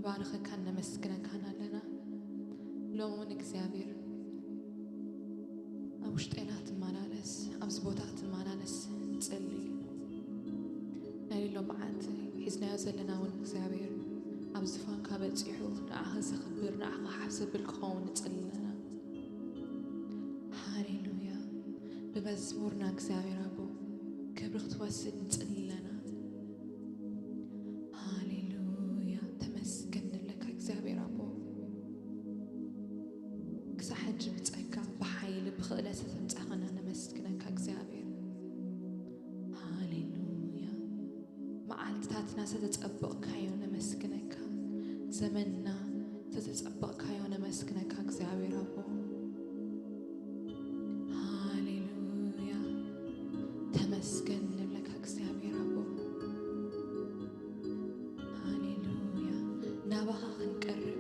ንባርኸካን ነመስግነካን ኣለና። ሎሚ እውን እግዚኣብሔር ኣብ ውሽጤና ትመላለስ፣ ኣብዚ ቦታ ትመላለስ ንጽሊ። ናይ ሎምዓንቲ ሒዝናዮ ዘለና እውን እግዚኣብሔር ኣብ ዝፋንካ በጺሑ ንዓኻ ዘኽብር፣ ንዓኻ ሓፍ ዘብል ክኸውን ንጽሊ ኣለና። ሃሌሉያ። ብመዝሙርና እግዚኣብሔር ኣቦ ክብሪ ክትወስድ ንጽሊ ኣለና። ሃሌሉያ። ተመስገን ንብለካ እግዚኣብሔር ኣቦ። ክሳብ ሕጂ ብጸጋ፣ ብሓይሊ፣ ብኽእለት ዘምጻኸና ነመስግነካ እግዚኣብሔር። ሃሌሉያ። መዓልትታትና ዝተጸበቕካዮ ነመስግነካ። ዘመንና ዝተጸበቕካዮ ነመስግነካ እግዚኣብሔር ኣቦ። ሃሌሉያ። ተመስገን ንብለካ እግዚኣብሔር ኣቦ። ሃሌሉያ። ናባኻ ክንቀርብ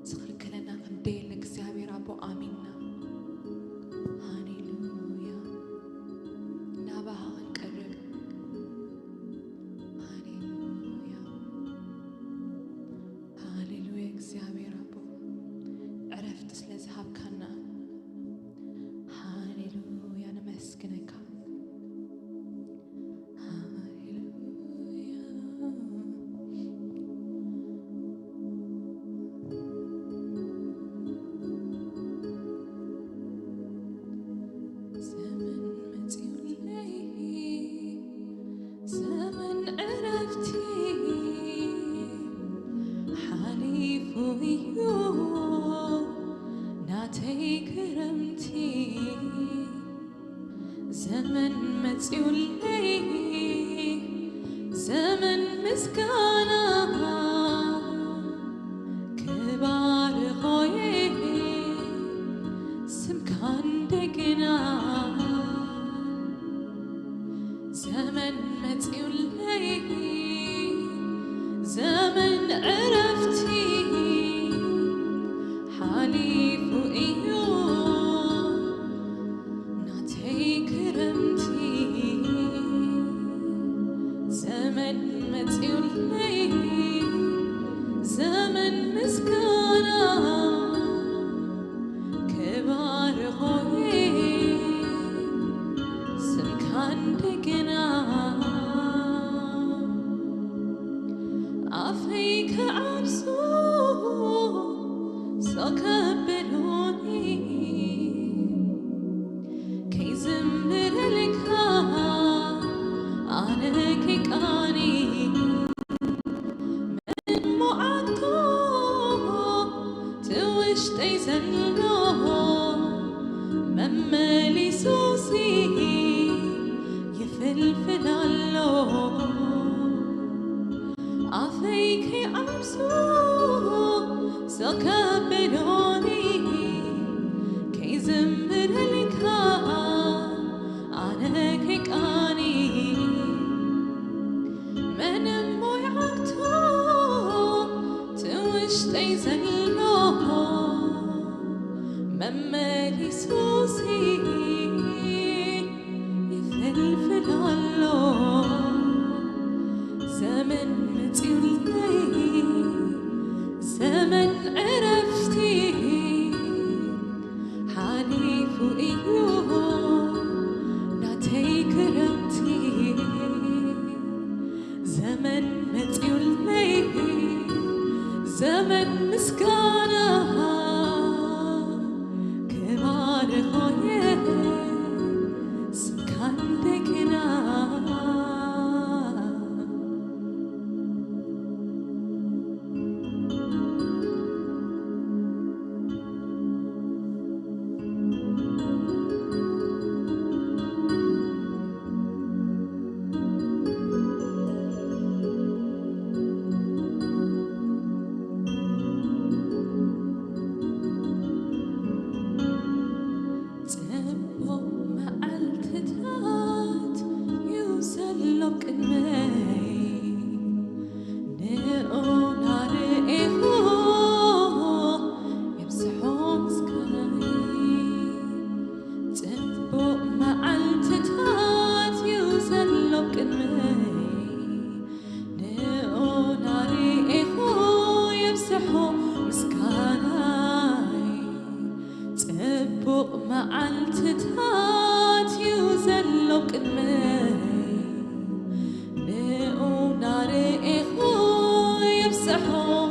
ዝኽልክለና ክንደየለ እግዚኣብሔር ኣቦ ኣሚንና። ሃሌሉያ። ናባኻ ክንቀርብ። ሃሌሉያ። ሃሌሉያ። እግዚኣብሔር ኣቦ ዕረፍቲ ስለ ዝሃብካና ሃሌሉያ ነመስግነካ። ሃሌሉያ። ዘመን መጺኡለይ፣ ዘመን ዕረፍቲ ሓሊፉ እዩ ናተይ ክረምቲ። ዘመን መጺኡለይ፣ ዘመን ምስጋና ክባርኾየ ስምካ እንደገና። ዘመን መጺኡለይ፣ ዘመን ዕረፍቲ ሓሊፉ እዩ ናተይ ክረምቲ። ዘመን መጺኡለይ፣ ዘመን ምስጋና ክባርኾየ ስምካ እንደገና። ኣፈይ ክዓብሱ ሶ ከበሎኒ፣ ከይዝምረልካ ኣነ ከይቃኒ። ምሞ ኣኮ ትውሽጠይ ዘሎ መመሊሱሲ ይፍልፍል ኣሎ። ኣፈይ ከይዓብሱ ሶ ከበሎኒ፣ ከይዝምረልካ ኣነ ከይቃኒ። ምንም ሞይዓግቶ ትውሽጠይ ዘሎ መመሊሱሲ ይፈልፍል ኣሎ። ዘመን መጺኡለይ፣ ዘመን ዕረፍቲ ሓሊፉ እዩ ናተይ ክረምቲ። ዘመን መጺኡለይ፣ ዘመን ምስጋና ክባርኾየ ስምካ እንደገና።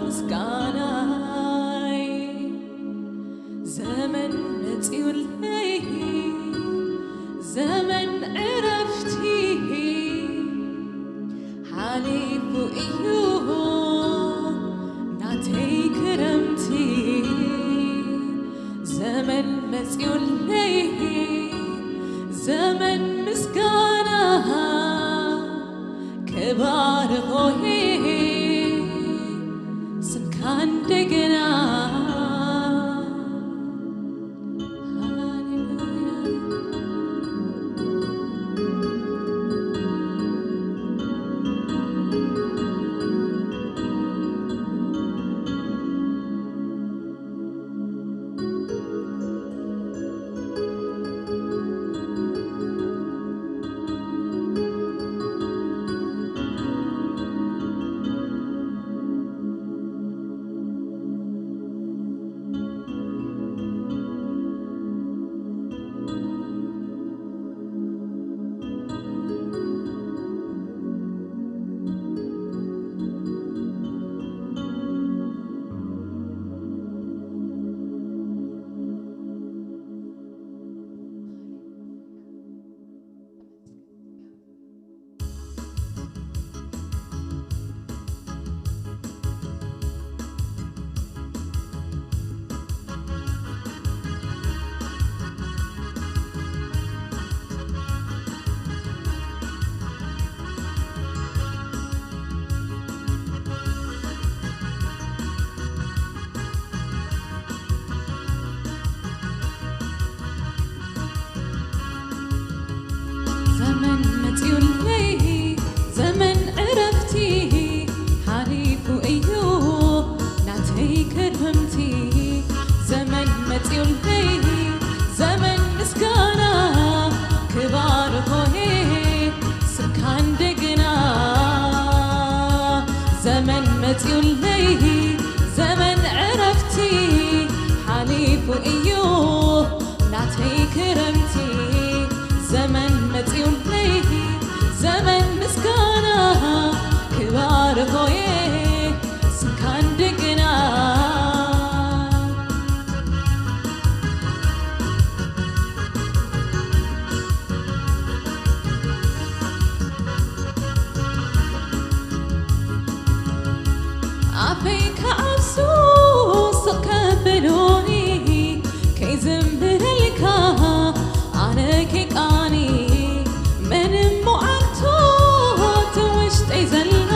ምስጋናይ ዘመን መጺኡለይ፣ ዘመን ዕረፍቲ ሓሊፉ እዩ ናተይ ክረምቲ። ዘመን መጺኡለይ፣ ዘመን ምስጋና ክባርኾ ስምካ እንደገና። ሃሌሉያ። ዘመን መጺኡለይ፣ ዘመን ዕረፍቲ ሓሊፉ እዩ ናተይ ክረምቲ። ዘመን መጺኡለይ፣ ዘመን ምስጋና ክባርኾ ስምካ እንደገና። ዘመን መጺኡለይ፣ ዘመን ዕረፍቲ ሓሊፉ እዩ ናተይ ክረምቲ። ዘመን መጺኡለይ፣ ዘመን ምስጋና ክባርኾ ስምካ እንደገና። ኣፈይ ከዓብሱ ስቕ ከብሉኒ ከይዝምረልካ ኣነ ከይቃኒ። መን እሞ ኣንቶ እቲ ውሽጠይ ዘሎ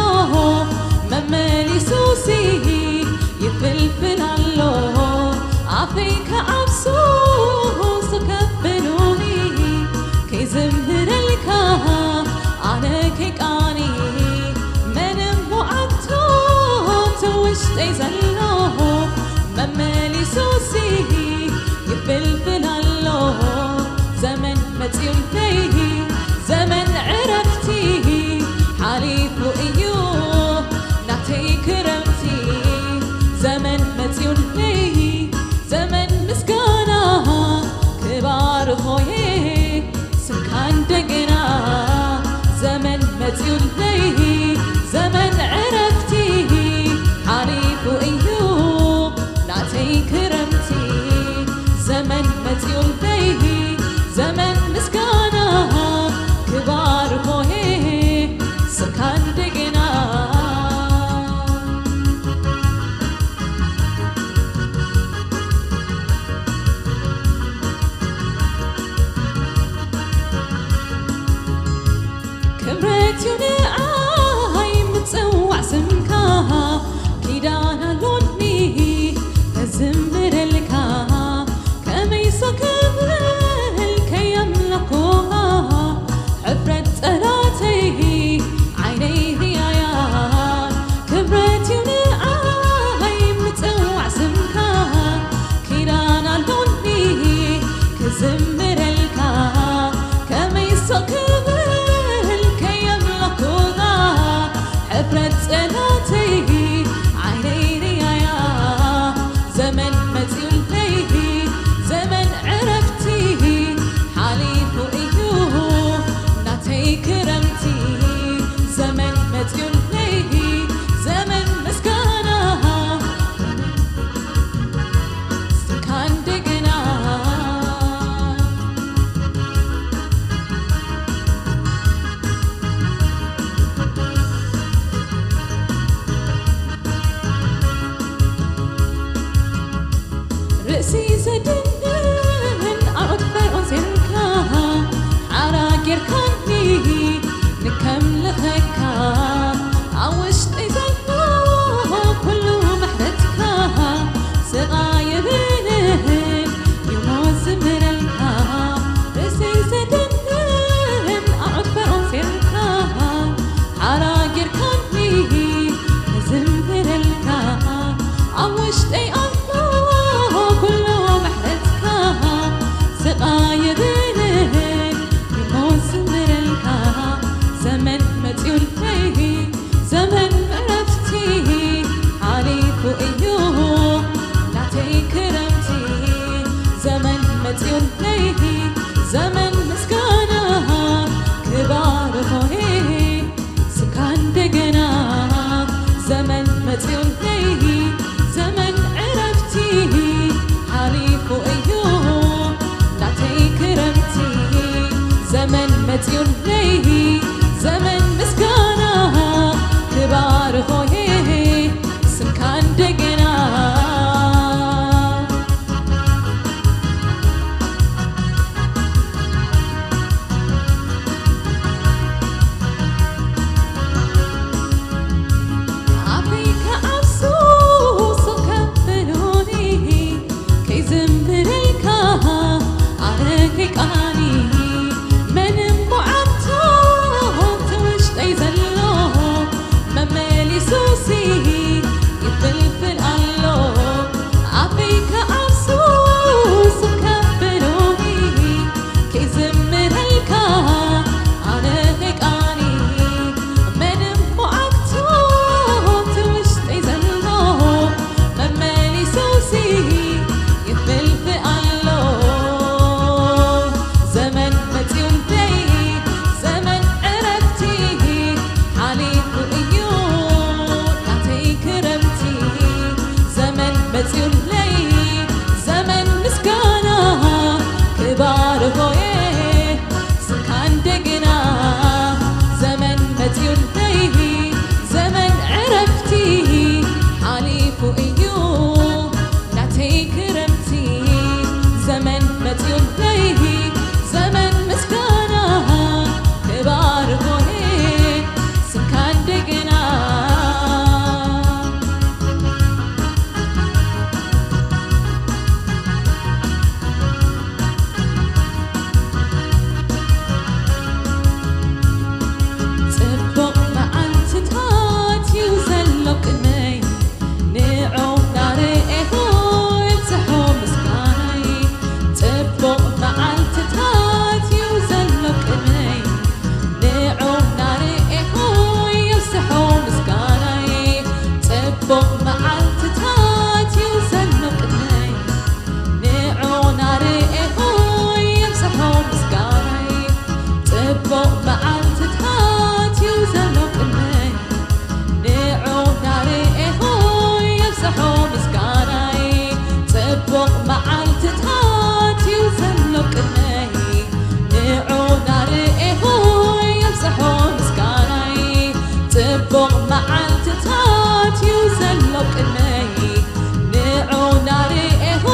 መመሊሱሲ ይፍልፍል ኣሎ። ኣፈይ ከዓብሱ ስቕ ከብሉኒ ከይዝምረልካ ኣነ ከይቃኒ። መን እሞ ኣንቶ እቲ ውሽጠይ ዘሎ መመሊሱሲ ይፍልፍል ኣሎ። ዘመን መጺኡለይ፣ ዘመን ዕረፍቲ ሓሊፉ እዩ ናተይ ክረምቲ። ዘመን መጺኡለይ፣ ዘመን ምስጋና ክባርኾ ስምካ እንደገና። ዘመን መጺኡለይ፣ ዘመን ዕረፍቲ ሓሊፉ እዩ ናተይ ክረምቲ። ዘመን መጺኡለይ፣ ዘመን ምስጋና ክባርኾ ስምካ እንደገና። ክብረት እዩ ንዓይ ምጽዋዕ ስምካ፣ ኪዳን ኣሎኒ ከዝምረልካ። ከመይ ሰ ክብል ከየምለኮኻ፣ ሕፍረት ጸላተይ ዓይነይ ርኣያ። ክብረት እዩ ንዓይ ምጽዋዕ ስምካ፣ ኪዳን ኣሎኒ ክዝምረልካ። ከመይ ሰ ክብል ከየምለኮኻ፣ ሕፍረት ጸላተይ ዓይነይ ርኣያ። ዘመን መጺኡለይ፣ ዘመን ዕረፍቲ ሓሊፉ እዩ ናተይ ክረምቲ። ዘመን መጺኡለይ፣ ዘመን ምስጋና መጺኡለይ ዘመን ዕረፍቲ ሓሊፉ እዩ ናተይ ክረምቲ። ዘመን መጺኡለይ ዘመን ምስጋና ክባርኾ ስካ እንደገና። ዘመን መጺኡለይ ዘመን ዕረፍቲ ሓሊፉ እዩ ናተይ ክረምቲ። ዘመን መጺኡለይ ዘመን ምስጋና ክባርኾ ስምካ እንደገና። ኣፍሪካ ኣብ ሱሱ ከብሉኒ ከይዝምረልካ ኣነ ከይቃኒ። መን እሞ ዓርቶ እቲ ውሽጠይ ዘሎ መመሊሱሲ ይፍልፍል ኣሎ። ኣፍሪካ ኣብ ሱሱ ከብሉኒ ከይዝምረልካ ኣነ ከይቃኒ። መን እሞ ዓርቶ እቲ ውሽጠይ ዘሎ መመሊሱሲ ይፍልፍል ኣሎ። ዘመን መጺኡለይ ዘመን ዕረፍቲ ሓሊፉ እዩ ናተይ ክረምቲ። ዘመን መጺኡለይ ዘመን ምስጋና ክባርኾ ስምካ እንደገና። ዘመን መጺኡለይ ዘመን ዕረፍቲ ሓሊፉ እዩ ናተይ ክረምቲ። ዘመን መጺኡለይ ዘመን ምስጋና ክባርኾ ስምካ እንደገና። ጽቡቕ መዓልትታት እዩ ዘሎ ቅድመይ፣ ንዑ ናርኤኹ ይብዝሖ ምስጋናይ። ጽቡቕ መዓልትታት እዩ ዘሎ ቅድመይ፣ ንዑ ናርኤኹ ይብዝሖ ምስጋናይ። ጽቡቕ መዓልትታት እዩ ዘሎ ቅድመይ፣ ንዑ ናርኤኹ ይብዝሖ ምስጋናይ። ጽቡቕ መዓልትታት እዩ ዘሎ ቅድመይ፣ ንዑ ናርኤኹ ይብዝሖ ምስጋናይ። ጽቡቕ መዓልትታት እዩ ዘሎ ቅድመይ፣ ንዑ ናርኤኹ ይብዝሖ ምስጋናይ። ጽቡቕ መዓልትታት እዩ ዘሎ ቅድመይ፣ ንዑ ናርኤኹ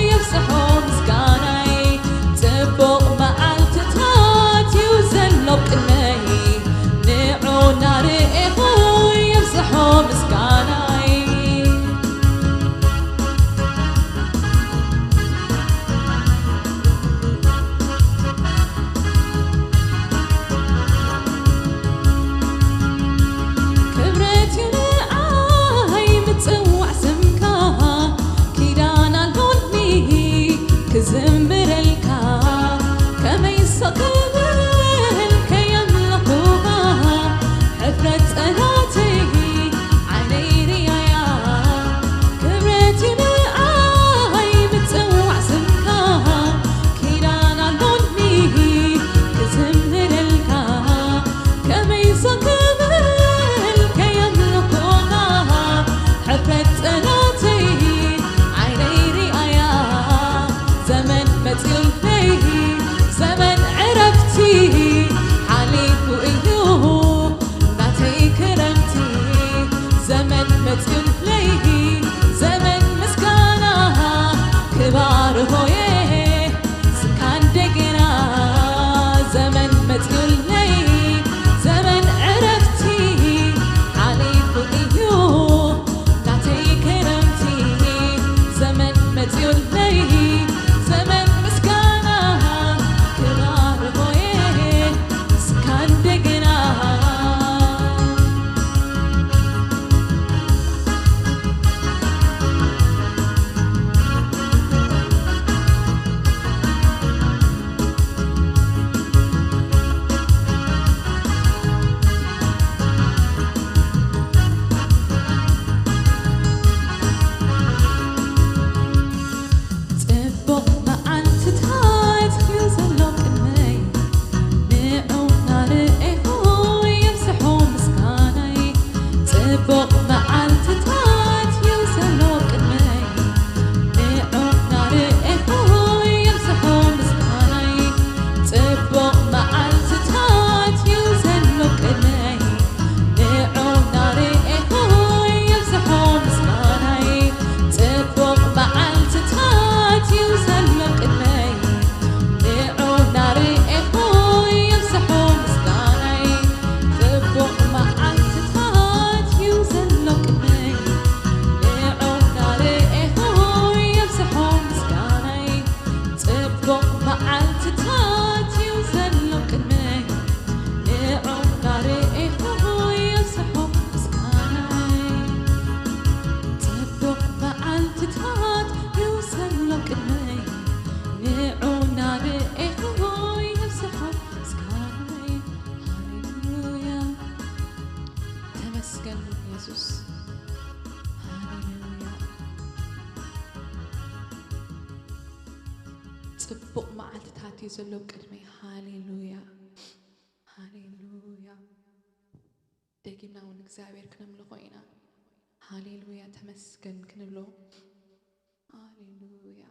ይብዝሖ ምስጋናይ። ጽቡቕ መዓልትታት እዩ ዘሎ ቅድመይ፣ ንዑ ናርኤኹ ይብዝሖ ምስጋናይ። ክብረት እዩ ንዓይ ምጽዋዕ ስምካ፣ ኪዳን ኣሎኒ ክዝምረልካ። ከመይ ሶ ክብል ከየምለኹኻ፣ ሕፍረት ጸላተይ ዓይነይ ርያያ። ክብረት እዩ ንዓይ ምጽዋዕ ስምካ፣ ኪዳን ኣሎኒ ክዝምረልካ። ከመይ ሶ ክብል ከየምልኮኻ፣ ሕፍረት ጸላተይ ዓይነይ ርኣያ። ዘመን መጺኡለይ ዘመን ዕረፍቲ ሓሊፉ እዩ ናተይ ክረ ሃሌሉያ። ጽቡቕ መዓልትታት እዩ ዘሎ ቅድመይ። ሃሌሉያ፣ ሃሌሉያ። ደጊምና እውን እግዚኣብሔር ክነምልኾ ኢና። ሃሌሉያ፣ ተመስገን ክንብሎ። ሃሌሉያ።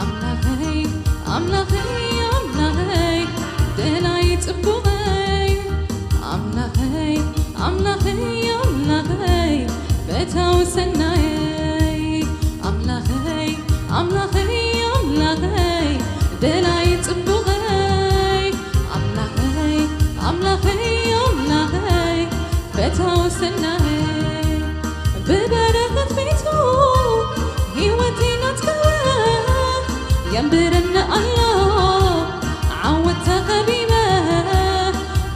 ኣምላኸይ፣ ኣምላኸይ፣ ኣምላኸይ፣ ደላይ ጽቡቐይ። ኣምላኸይ፣ ኣምላኸይ፣ ኣምላኸይ፣ ፈታዊ ሰናየይ። ኣምላኸይ፣ ኣምላኸይ፣ ኣምላኸይ፣ ደላይ ጽቡቐይ። ኣምላኸይ፣ ኣምላኸይ፣ ኣምላኸይ፣ ፈታዊ ሰናየይ። ብበረኸት ቤቱ ህይወተይ ናትካወ የንብረኒ ኣሎ። ዓወት ተኸቢበ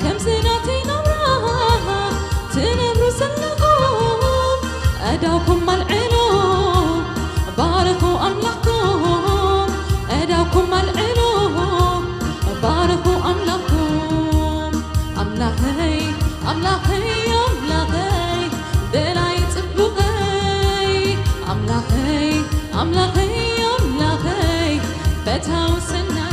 ከምዚ ናተይ ናብራ ትነብሩ ዘለኹም፣ ኣእዳውኩም ኣልዕሉ፣ ባርኹ ኣምላኽኩም። ኣእዳውኩም ኣልዕሉ፣ ባርኹ ኣምላኽኩም። ኣምላኸይ፣ ኣምላኸይ፣ ኣምላኸይ፣ ደላይ ጽቡቐይ። ኣምላኸይ፣ ኣምላኸይ፣ ኣምላኸይ፣ ፈታዊ ሰናየይ።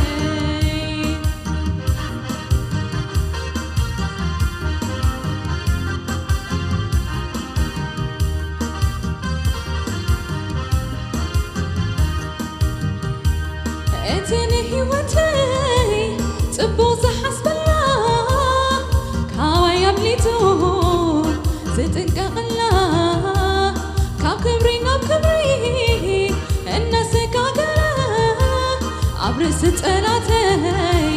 እቲ ንህይወተይ ጽቡቕ ዝሓስበላ፣ ካባይ ኣብሊጹ ዝጥንቀቐላ፣ ካብ ክብሪ ናብ ክብሪ እናሰጋገረ፣ ኣብ ርእሲ ጸላተይ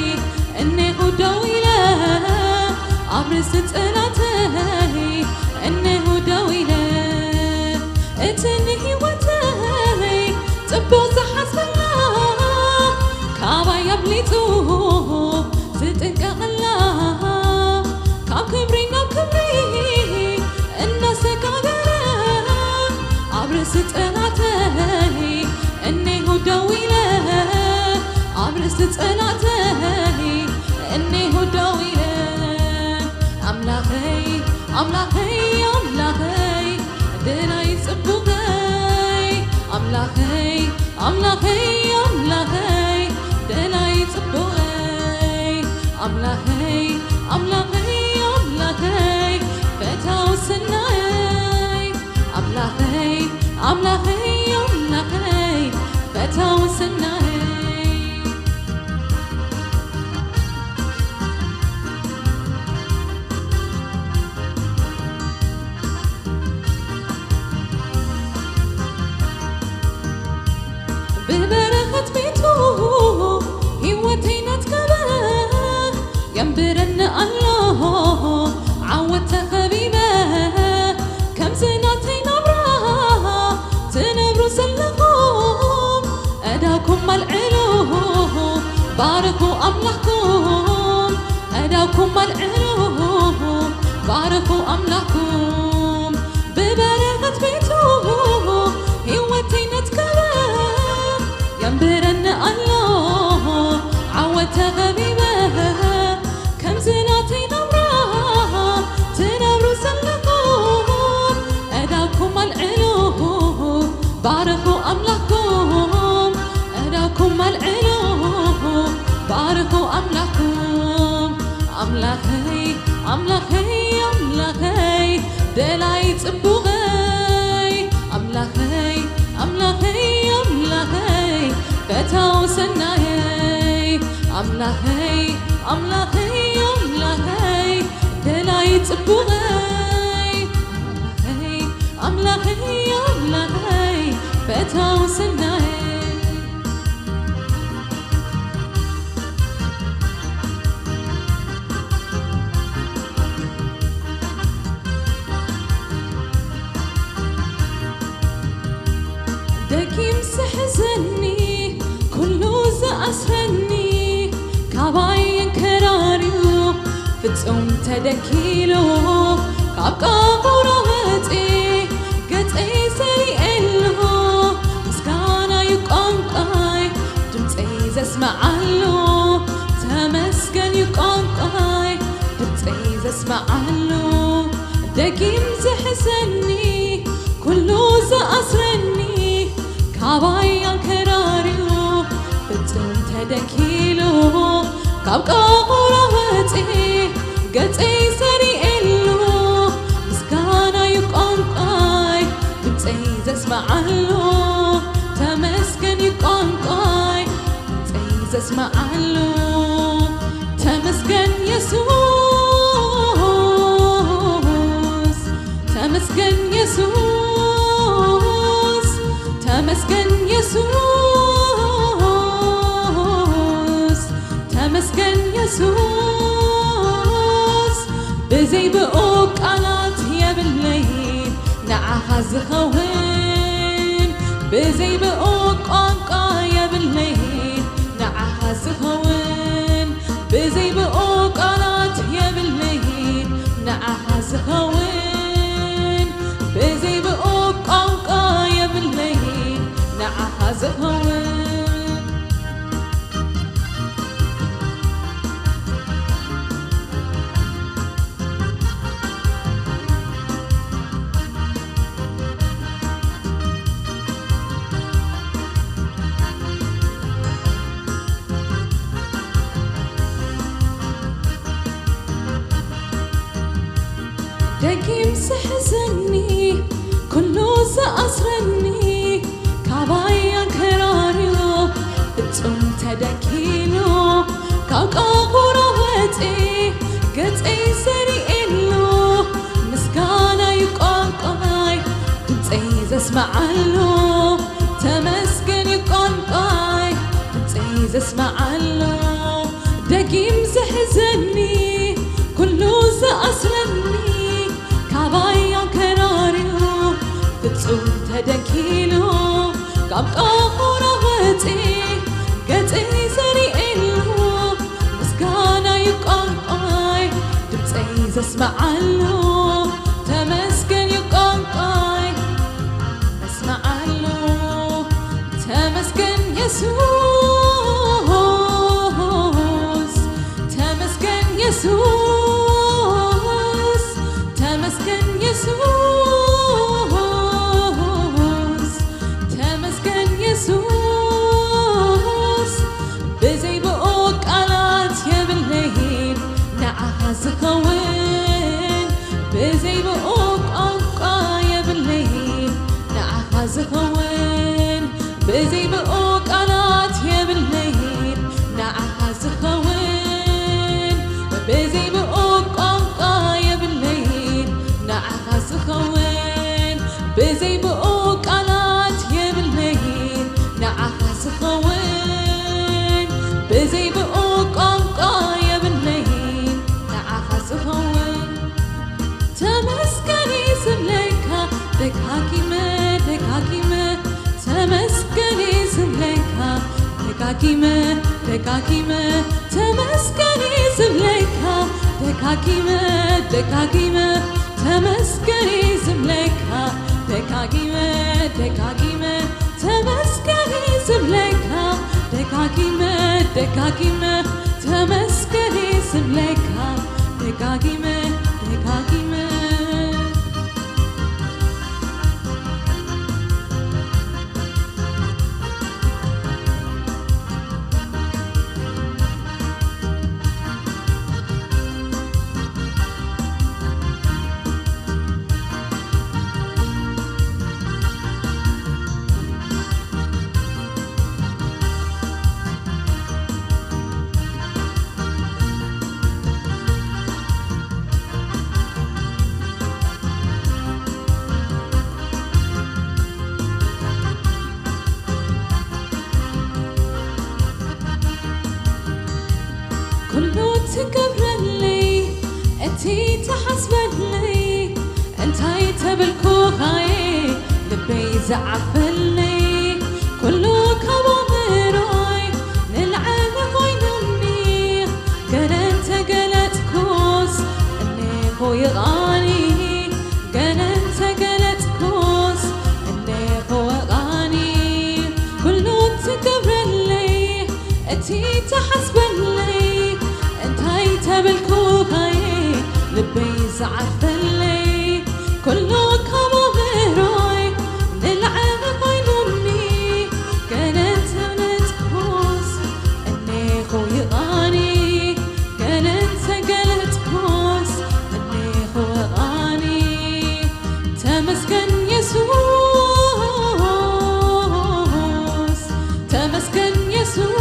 እኔኹ ደው ኢለ፣ ኣብ ርእሲ ጸላተይ እኔኹ ደው ኢለ። እቲ ንህይወተይ ጽቡቕ ዝሓስበላ፣ ካባይ ኣብሊጹ ዝጥንቀቐላ፣ ካብ ክብሪ ናብ ክብሪ እናሰጋገረ፣ ኣብ ርእሲ ጸላተይ እኔኹ ደው ኢለ፣ ኣብ ርእሲ ጸላተይ እኔኹ ደው ኢለ። ኣምላኸይ፣ ኣምላኸይ፣ ኣምላኸይ፣ ደላይ ጽቡቐይ። ኣምላኸይ፣ ኣምላኸይ፣ ኣምላኸይ፣ ደላይ ጽቡቐይ። ኣምላኸይ፣ ኣምላኸይ፣ ኣምላኸይ፣ ፈታዊ ሰናየይ። ኣምላኸይ፣ ኣምላኸይ፣ ኣምላኸይ፣ ፈታዊ ሰናየይ። ብበረ ብረኒ ኣሎ ዓወት ተኸቢበ፣ ከምዚ ናተይ ናብራ ትነብሩ ዘለኹም፣ እዳውኩም ኣልዕሉ፣ ባርኹ ኣምላኽኩም። እዳውኩም ኣልዕሉ፣ ባርኹ ኣምላኽኩም። ብበረኸት ቤቱ ህይወተይ ነትከበ፣ የንብረኒ ኣሎ ዓወት ተኸቢበ፣ ከምዚ ናተይ ናብራ ትነብሩ ዘለኹም፣ እዳውኩም ኣልዕሉ፣ ባርኹ ኣምላኽኩም። እዳውኩም ኣልዕሉ፣ ባርኹ ኣምላኽኩም። ኣምላኸይ፣ ኣምላኸይ፣ ኣምላኸይ፣ ደላይ ጽቡቐይ። ኣምላኸይ፣ ኣምላኸይ፣ ኣምላኸይ፣ ፈታው ሰናየይ። ኣምላኸይ፣ ኣምላኸይ፣ ኣምላኸይ፣ ደላይ ጽቡቐይ። ኣምላኸይ፣ ኣምላኸይ፣ ኣምላኸይ፣ ፈታው ሰናየይ። ደጊም ዝሕዘኒ ኩሉ ዝኣስረኒ፣ ካባይ እንከራርዩ ፍጹም ተደኪሉ፣ ካብ ቃቑራ ወጺ ገጸይ ዘሪኤሉ፣ ምስጋና ዩ ቋንቋይ ድምጸይ ዘስምዓሉ፣ ተመስገን ዩ ቋንቋይ ድምጸይ ዘስምዓሉ። ደጊም ዝሕዘኒ ኩሉ ዝኣስረኒ፣ ካባይ ኣንከራርዩ ፍጹም ተደኪሉ፣ ካብ ቃቑራ ወጺ ገጸይ ዘሪኤሉ፣ ምስጋና ዩ ቋንቋይ ድምጸይ ዘስምዓሉ፣ ተመስገን ዩ ቋንቋይ ድምጸይ ዘስምዓሉ። ተመስገን የሱስ፣ ተመስገን የሱስ፣ ተመስገን የሱስ፣ ተመስገን የሱስ። ብዘይ ብኡ ቃላት የብለይን ንዓኻ ዝኸውን፣ ብዘይ ብኡ ቋንቋ የብለይን ንዓኻ ዝኸውን፣ ብዘይ ብኡ ቃላት የብለይን ንዓኻ ዝኸውን፣ ብዘይ ብኡ ቋንቋ የብለይን ንዓኻ ዝኸውን። ደጊም ዝሕዘኒ ኩሉ ዝኣስረኒ፣ ካባይ ኣንከራርዩ ፍጹም ተደኪሉ፣ ካብ ቃቑራ ወጺ ገጸይ ዘሪኤሉ፣ ምስጋና ዩ ቋንቋይ ድምጸይ ዘስምዓሉ፣ ተመስገን ዩ ቋንቋይ ድምጸይ ዘስምዓሉ። ደጊም ዝሕዘኒ ኩሉ ዝኣስረኒ፣ ካባይ ኣንከራርዩ ፍጹም ተደኪሉ፣ ካብ ቃቑራ ወጺ ገጸይ ዘሪኤሉ፣ ምስጋና ዩ ቋንቋይ ድምጸይ ዘስምዓሉ፣ ተመስገን ዩ ቋንቋይ ዘስምዓሉ። ተመስገን የሱስ፣ ተመስገን የሱስ፣ ተመስገን የሱስ፣ ተመስገን የሱስ። ብዘይ ብኡ ቃላት የብለይን ንዓኻ ዝኸውን፣ ደጋጊመ ደጋጊመ ተመስገን ዝብለካ፣ ደጋጊመ ደጋጊመ ተመስገን ዝብለካ፣ ደጋጊመ ደጋጊመ ተመስገን ዝብለካ፣ ደጋጊመ ደጋጊመ ተመስገን ዝብለካ፣ ደጋጊመ ደጋጊመ። ኩሉ ትገብረለይ እቲ ትሓስበለይ እንታይ ተበልኩኻየ ልበይ ዝዓርፈለይ ኩሉ ካብ ኣእምሮይ ንልዕሊ ኮይኑኒ ገለ እንተገለጽኩስ እኔኹ ይቓኒ ገለ እንተገለጽኩስ እኔኹ ይቓኒ ኩሉ ትገብረለይ እቲ ትሓስበለይ እንታይ ተበልኩኻየ ልበይ ዝዓርፈለይ ኩሉ ካብ ኣእምሮይ ንልዕሊ ኮይኑኒ ገለ እንተነጥኩስ እኔኹ ይቓኒ ገለ እንተገለጽኩስ እኔኹ ይቓኒ ተመስገን የሱስ ተመስገን የሱስ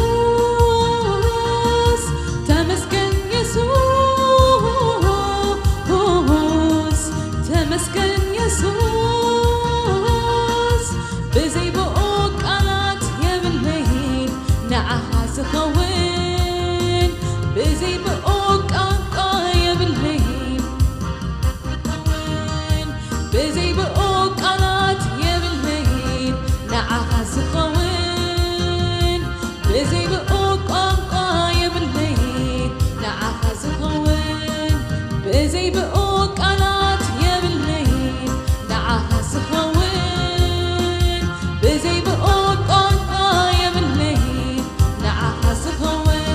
ተመስገን የሱስ ተመስገን የሱስ ብዘይ ብኡ ቃላት የብለይን ንዓኻ ዝኸውን ብዘይ ብኡ ቋንቋ የብለይን ብዘይ ብኡ ቃላት የብለይን ንዓኻ ዝኸውን ብዘይ ብኡ ቋንቋ የብለይን ንዓኻ ዝኸውን ብዘይ ብኡ ቃላት የብለይን ንዓኻ ዝኸውን ብዘይ ብኡ ቋንቋ የብለይን ንዓኻ ዝኸውን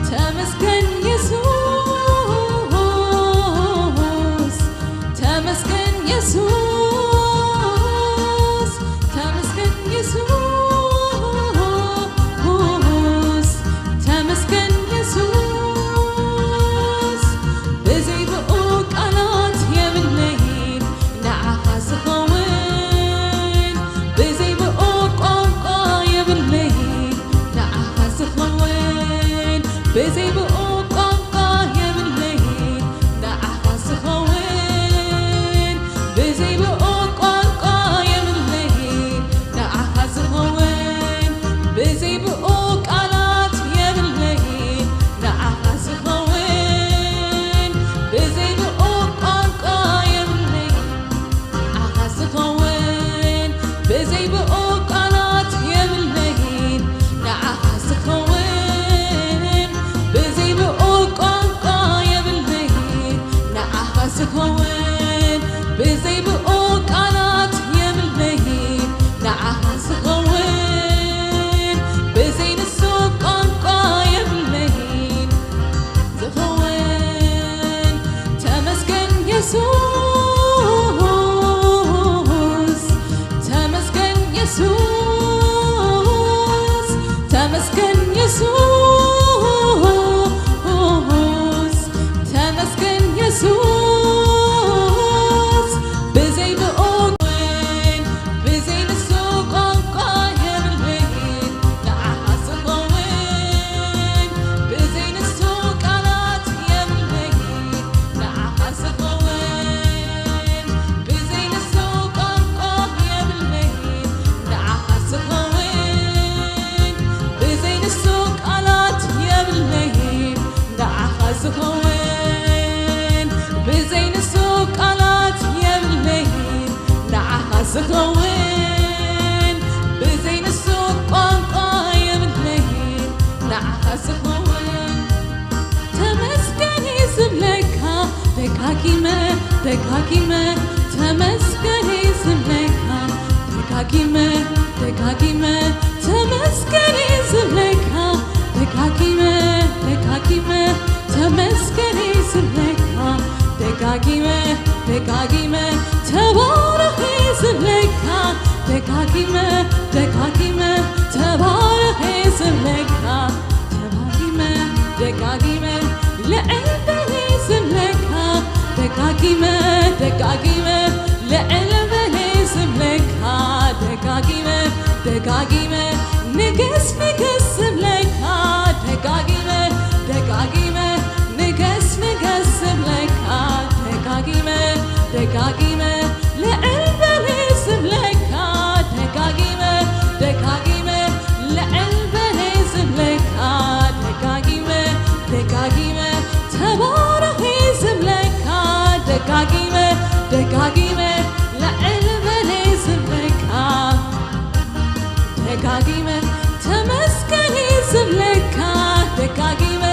ተመስገን የሱስ ተመስገን የሱስ ተመስገን የሱስ ተመስገን የሱስ ብዘይ ብኡ ቃላት የብለይን ንዓኻ ዝኸውን ብዘይ ብኡ ቋንቋ የብለይን ንዓኻ ዝኸውን ብዘይ ብኡ ቋንቋ የብለይን ንዓኻ ዝኸውን ብዘይ ብኡ ቋንቋ የብለይን ንዓኻ ዝኸውን ብዘይ ብኡ ቃላት የብለይን ንዓኻ ዝኸውን ብዘይ ብኡ ቋንቋ የብለይን ንዓኻ ዝኸውን ብዘይ ብኡ ቃላት የብለይን ንዓኻ ዝኸውን ብዘይ ተመስገን ዝብለካ ደጋጊመ ደጋጊመ ተመስገን ዝብለካ ደጋጊመ ደጋጊመ ተመስገን ዝብለካ ደጋጊመ ደጋጊመ ተባረኽ ዝብለካ ደጋጊመ ደጋጊመ ተባረኽ ዝብለካ ደጋጊመ ደጋጊመ ልዕል በል ዝብለካ ደጋጊመ ደጋጊመ ልዕል በል ዝብለካ ደጋጊመ ደጋጊመ ንገስ ንገስ ዝብለካ ደጋጊመ ደጋጊመ ንገስ ንገስ ዝብለካ ደጋጊመ ደጋጊመ ልዕል በል ዝብለካ ደጋጊመ ደጋጊመ ልዕል በል ዝብለካ ደጋጊመ ደጋጊመ ተባረኽ ዝብለካ ደጋጊመ ደጋጊመ ልዕል በል ዝብለካ ደጋጊመ ተመስገን ዝብለካ ደጋጊመ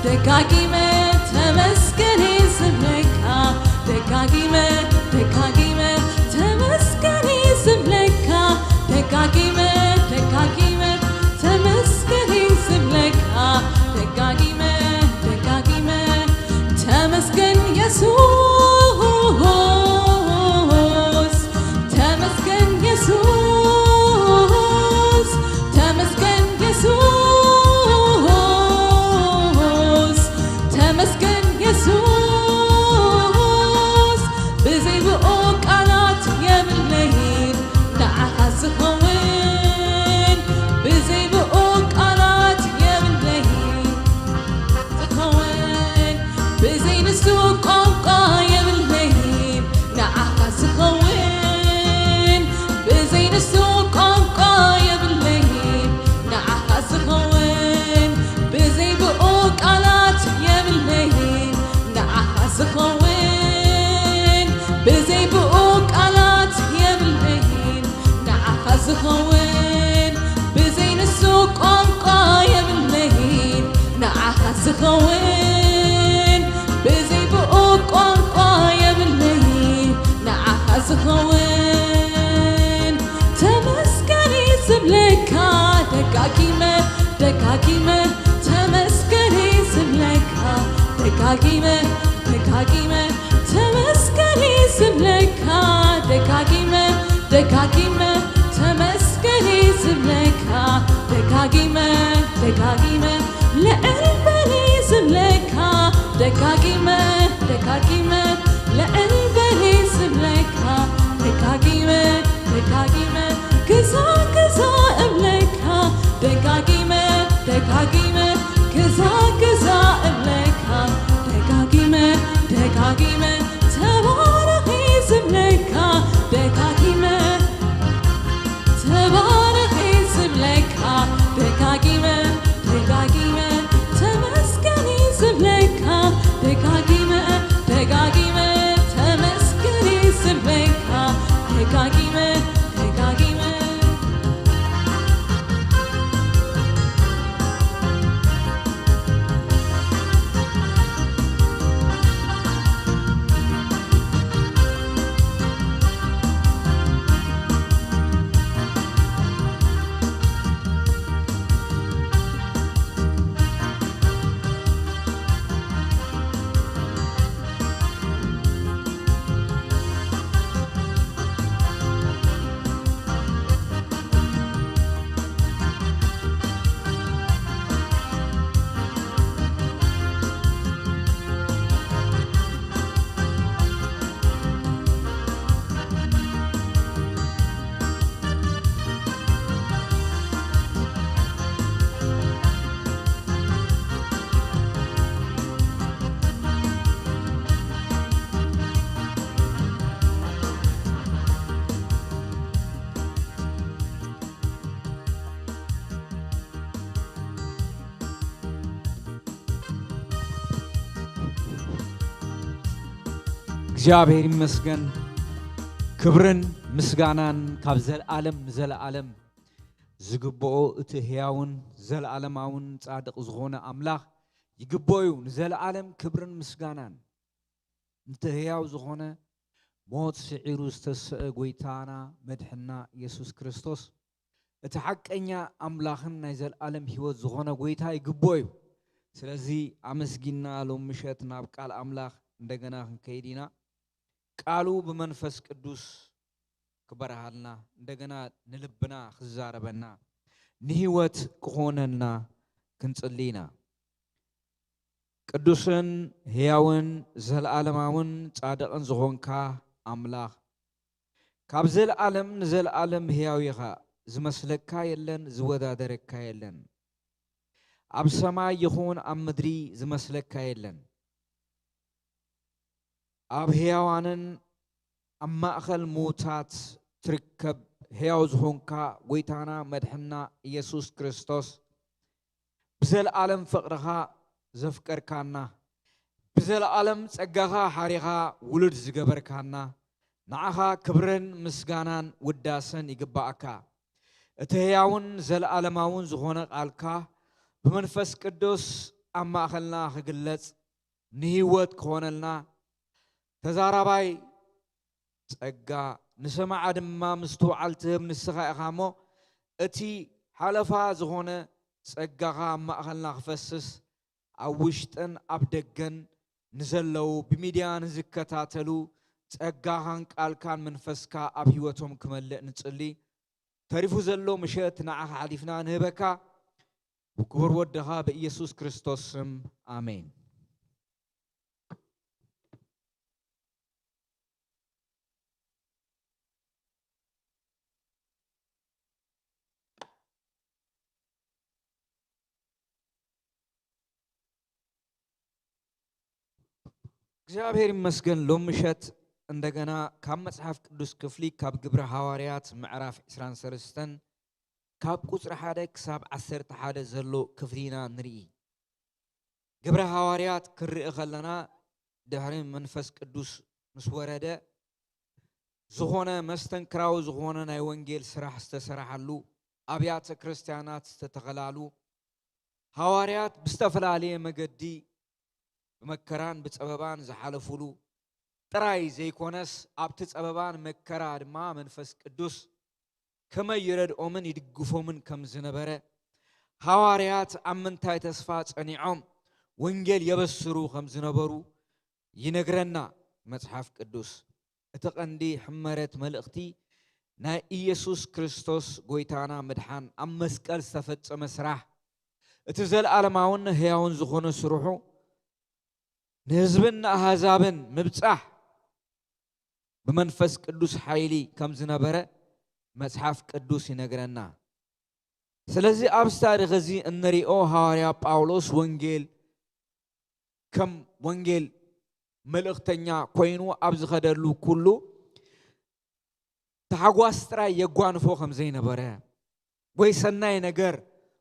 ደጋጊመ ተመስገን ዝብለካ ደጋጊመ ደጋጊመ ተመስገን ዝብለካ ደጋጊመ ደጋጊመ ተመስገን ዝብለካ ደጋጊመ ደጋጊመ ተመስገን የሱስ ተመስገን የሱስ ተመስገን የሱስ ተመስገን የሱስ ብዘይ ብኡ ቃላት የብለይን ንዓኻ ዝኸውን ብዘይ ብኡ ቃላት የብለይን ዝኸውን ብዘይ ንሱ ቋንቋ የብለይን ንዓኻ ዝኸውን ብዘይ ንሱ ቋንቋ የብለይን ንዓኻ ዝኸውን ብዘይ ብኡ ቃላት የብለይን ንዓኻ ዝኸውን ብዘይ ብኡ ቃላት የብለይን ንዓኻ ዝኸውን ብዘይ ንሱ ቋንቋ የብለይን ንዓኻ ዝኸውን ብዘይ ብኡ ቋንቋ የብለይን ንዓኻ ዝኸውን ተመስገን ዝብለካ ደጋጊመ ደጋጊመ ተመስገን ዝብለካ ደጋጊመ ደጋጊመ ተመስገን ዝብለካ ደጋጊመ ደጋጊመ ተመስገን ዝብለካ ደጋጊመ ደጋጊመ ልዕል በል ዝብለካ ደጋጊመ ደጋጊመ ልዕል በል ዝብለካ ደጋጊመ ደጋጊመ ግዛ ግዛ እብለካ ደጋጊመ ደጋጊመ ግዛ ግዛ እብለካ ደጋጊመ ደጋጊመ ተባረኺ ዝብለካ ደጋጊመ ተባረኺ ዝብለካ ደጋጊመ ደጋጊመ ተመስገኒ ዝብለካ ደጋጊመ ደጋጊመ ተመስገኒ ዝብለካ ደጋጊመ ደጋጊመ እግዚኣብሔር ይመስገን። ክብርን ምስጋናን ካብ ዘለዓለም ንዘለዓለም ዝግብኦ እቲ ህያውን ዘለዓለማውን ጻድቕ ዝኾነ ኣምላኽ ይግብኦ እዩ። ንዘለዓለም ክብርን ምስጋናን ነቲ ህያው ዝኾነ ሞት ስዒሩ ዝተሰአ ጎይታና መድሕና ኢየሱስ ክርስቶስ፣ እቲ ሓቀኛ ኣምላኽን ናይ ዘለኣለም ህይወት ዝኾነ ጎይታ ይግቦ እዩ። ስለዚ ኣመስጊና ሎም ምሸት ናብ ቃል ኣምላኽ እንደገና ክንከይድ ኢና። ቃሉ ብመንፈስ ቅዱስ ክበርሃልና፣ እንደገና ንልብና ክዛረበና፣ ንህይወት ክኾነልና ክንጽሊ ኢና። ቅዱስን ህያውን ዘለኣለማውን ጻድቕን ዝኾንካ ኣምላኽ፣ ካብ ዘለኣለም ንዘለኣለም ህያው ኢኻ። ዝመስለካ የለን፣ ዝወዳደረካ የለን። ኣብ ሰማይ ይኹን ኣብ ምድሪ ዝመስለካ የለን። ኣብ ህያዋንን ኣብ ማእኸል ምዉታት ትርከብ ህያው ዝኾንካ ጎይታና መድሕና ኢየሱስ ክርስቶስ፣ ብዘለኣለም ፍቕርኻ ዘፍቀርካና፣ ብዘለኣለም ጸጋኻ ሓሪኻ ውሉድ ዝገበርካና፣ ንዓኻ ክብርን ምስጋናን ውዳሰን ይግባኣካ። እቲ ህያውን ዘለኣለማውን ዝኾነ ቃልካ ብመንፈስ ቅዱስ ኣብ ማእኸልና ክግለጽ፣ ንህይወት ክኾነልና፣ ተዛራባይ ጸጋ፣ ንሰማዓ ድማ ምስትውዓል ትህብ ንስኻ ኢኻ እሞ፣ እቲ ሓለፋ ዝኾነ ጸጋኻ ኣብ ማእኸልና ክፈስስ፣ ኣብ ውሽጥን ኣብ ደገን ንዘለዉ ብሚድያ ንዝከታተሉ ጸጋኻን ቃልካን መንፈስካ ኣብ ህይወቶም ክመልእ ንጽሊ። ተሪፉ ዘሎ ምሸት ንዓኻ ሓሊፍና ንህበካ። ብክቡር ወድኻ ብኢየሱስ ክርስቶስ ስም፣ ኣሜን። እግዚኣብሔር ይመስገን፣ ሎም ምሸት እንደገና ካብ መጽሓፍ ቅዱስ ክፍሊ፣ ካብ ግብረ ሃዋርያት ምዕራፍ ዕስራን ሰለስተን፣ ካብ ቁጽሪ ሓደ ክሳብ ዓሰርተ ሓደ ዘሎ ክፍሊ ኢና ንርኢ። ግብረ ሃዋርያት ክንርኢ ከለና፣ ድሕሪ መንፈስ ቅዱስ ምስ ወረደ፣ ዝኾነ መስተንክራዊ ዝኾነ ናይ ወንጌል ስራሕ ዝተሰራሓሉ፣ ኣብያተ ክርስቲያናት ዝተተኸላሉ፣ ሃዋርያት ብዝተፈላለየ መገዲ ብመከራን ብጸበባን ዝሓለፉሉ ጥራይ ዘይኮነስ፣ ኣብቲ ጸበባን መከራ ድማ መንፈስ ቅዱስ ከመይ ይረድኦምን ይድግፎምን ከም ዝነበረ፣ ሃዋርያት ኣብ ምንታይ ተስፋ ጸኒዖም ወንጌል የበስሩ ከም ዝነበሩ ይነግረና መጽሓፍ ቅዱስ። እቲ ቀንዲ ሕመረት መልእኽቲ ናይ ኢየሱስ ክርስቶስ ጎይታና ምድሓን፣ ኣብ መስቀል ዝተፈጸመ ስራሕ፣ እቲ ዘለኣለማውን ህያውን ዝኾነ ስርሑ ንህዝብን ንኣህዛብን ምብጻሕ ብመንፈስ ቅዱስ ሓይሊ ከም ዝነበረ መጽሓፍ ቅዱስ ይነግረና። ስለዚ ኣብዚ ታሪኽ እዚ እንሪኦ ሃዋርያ ጳውሎስ ወንጌል ከም ወንጌል መልእኽተኛ ኮይኑ ኣብ ዝኸደሉ ኩሉ፣ ታሕጓስ ጥራይ የጓንፎ ከም ዘይነበረ፣ ወይ ሰናይ ነገር፣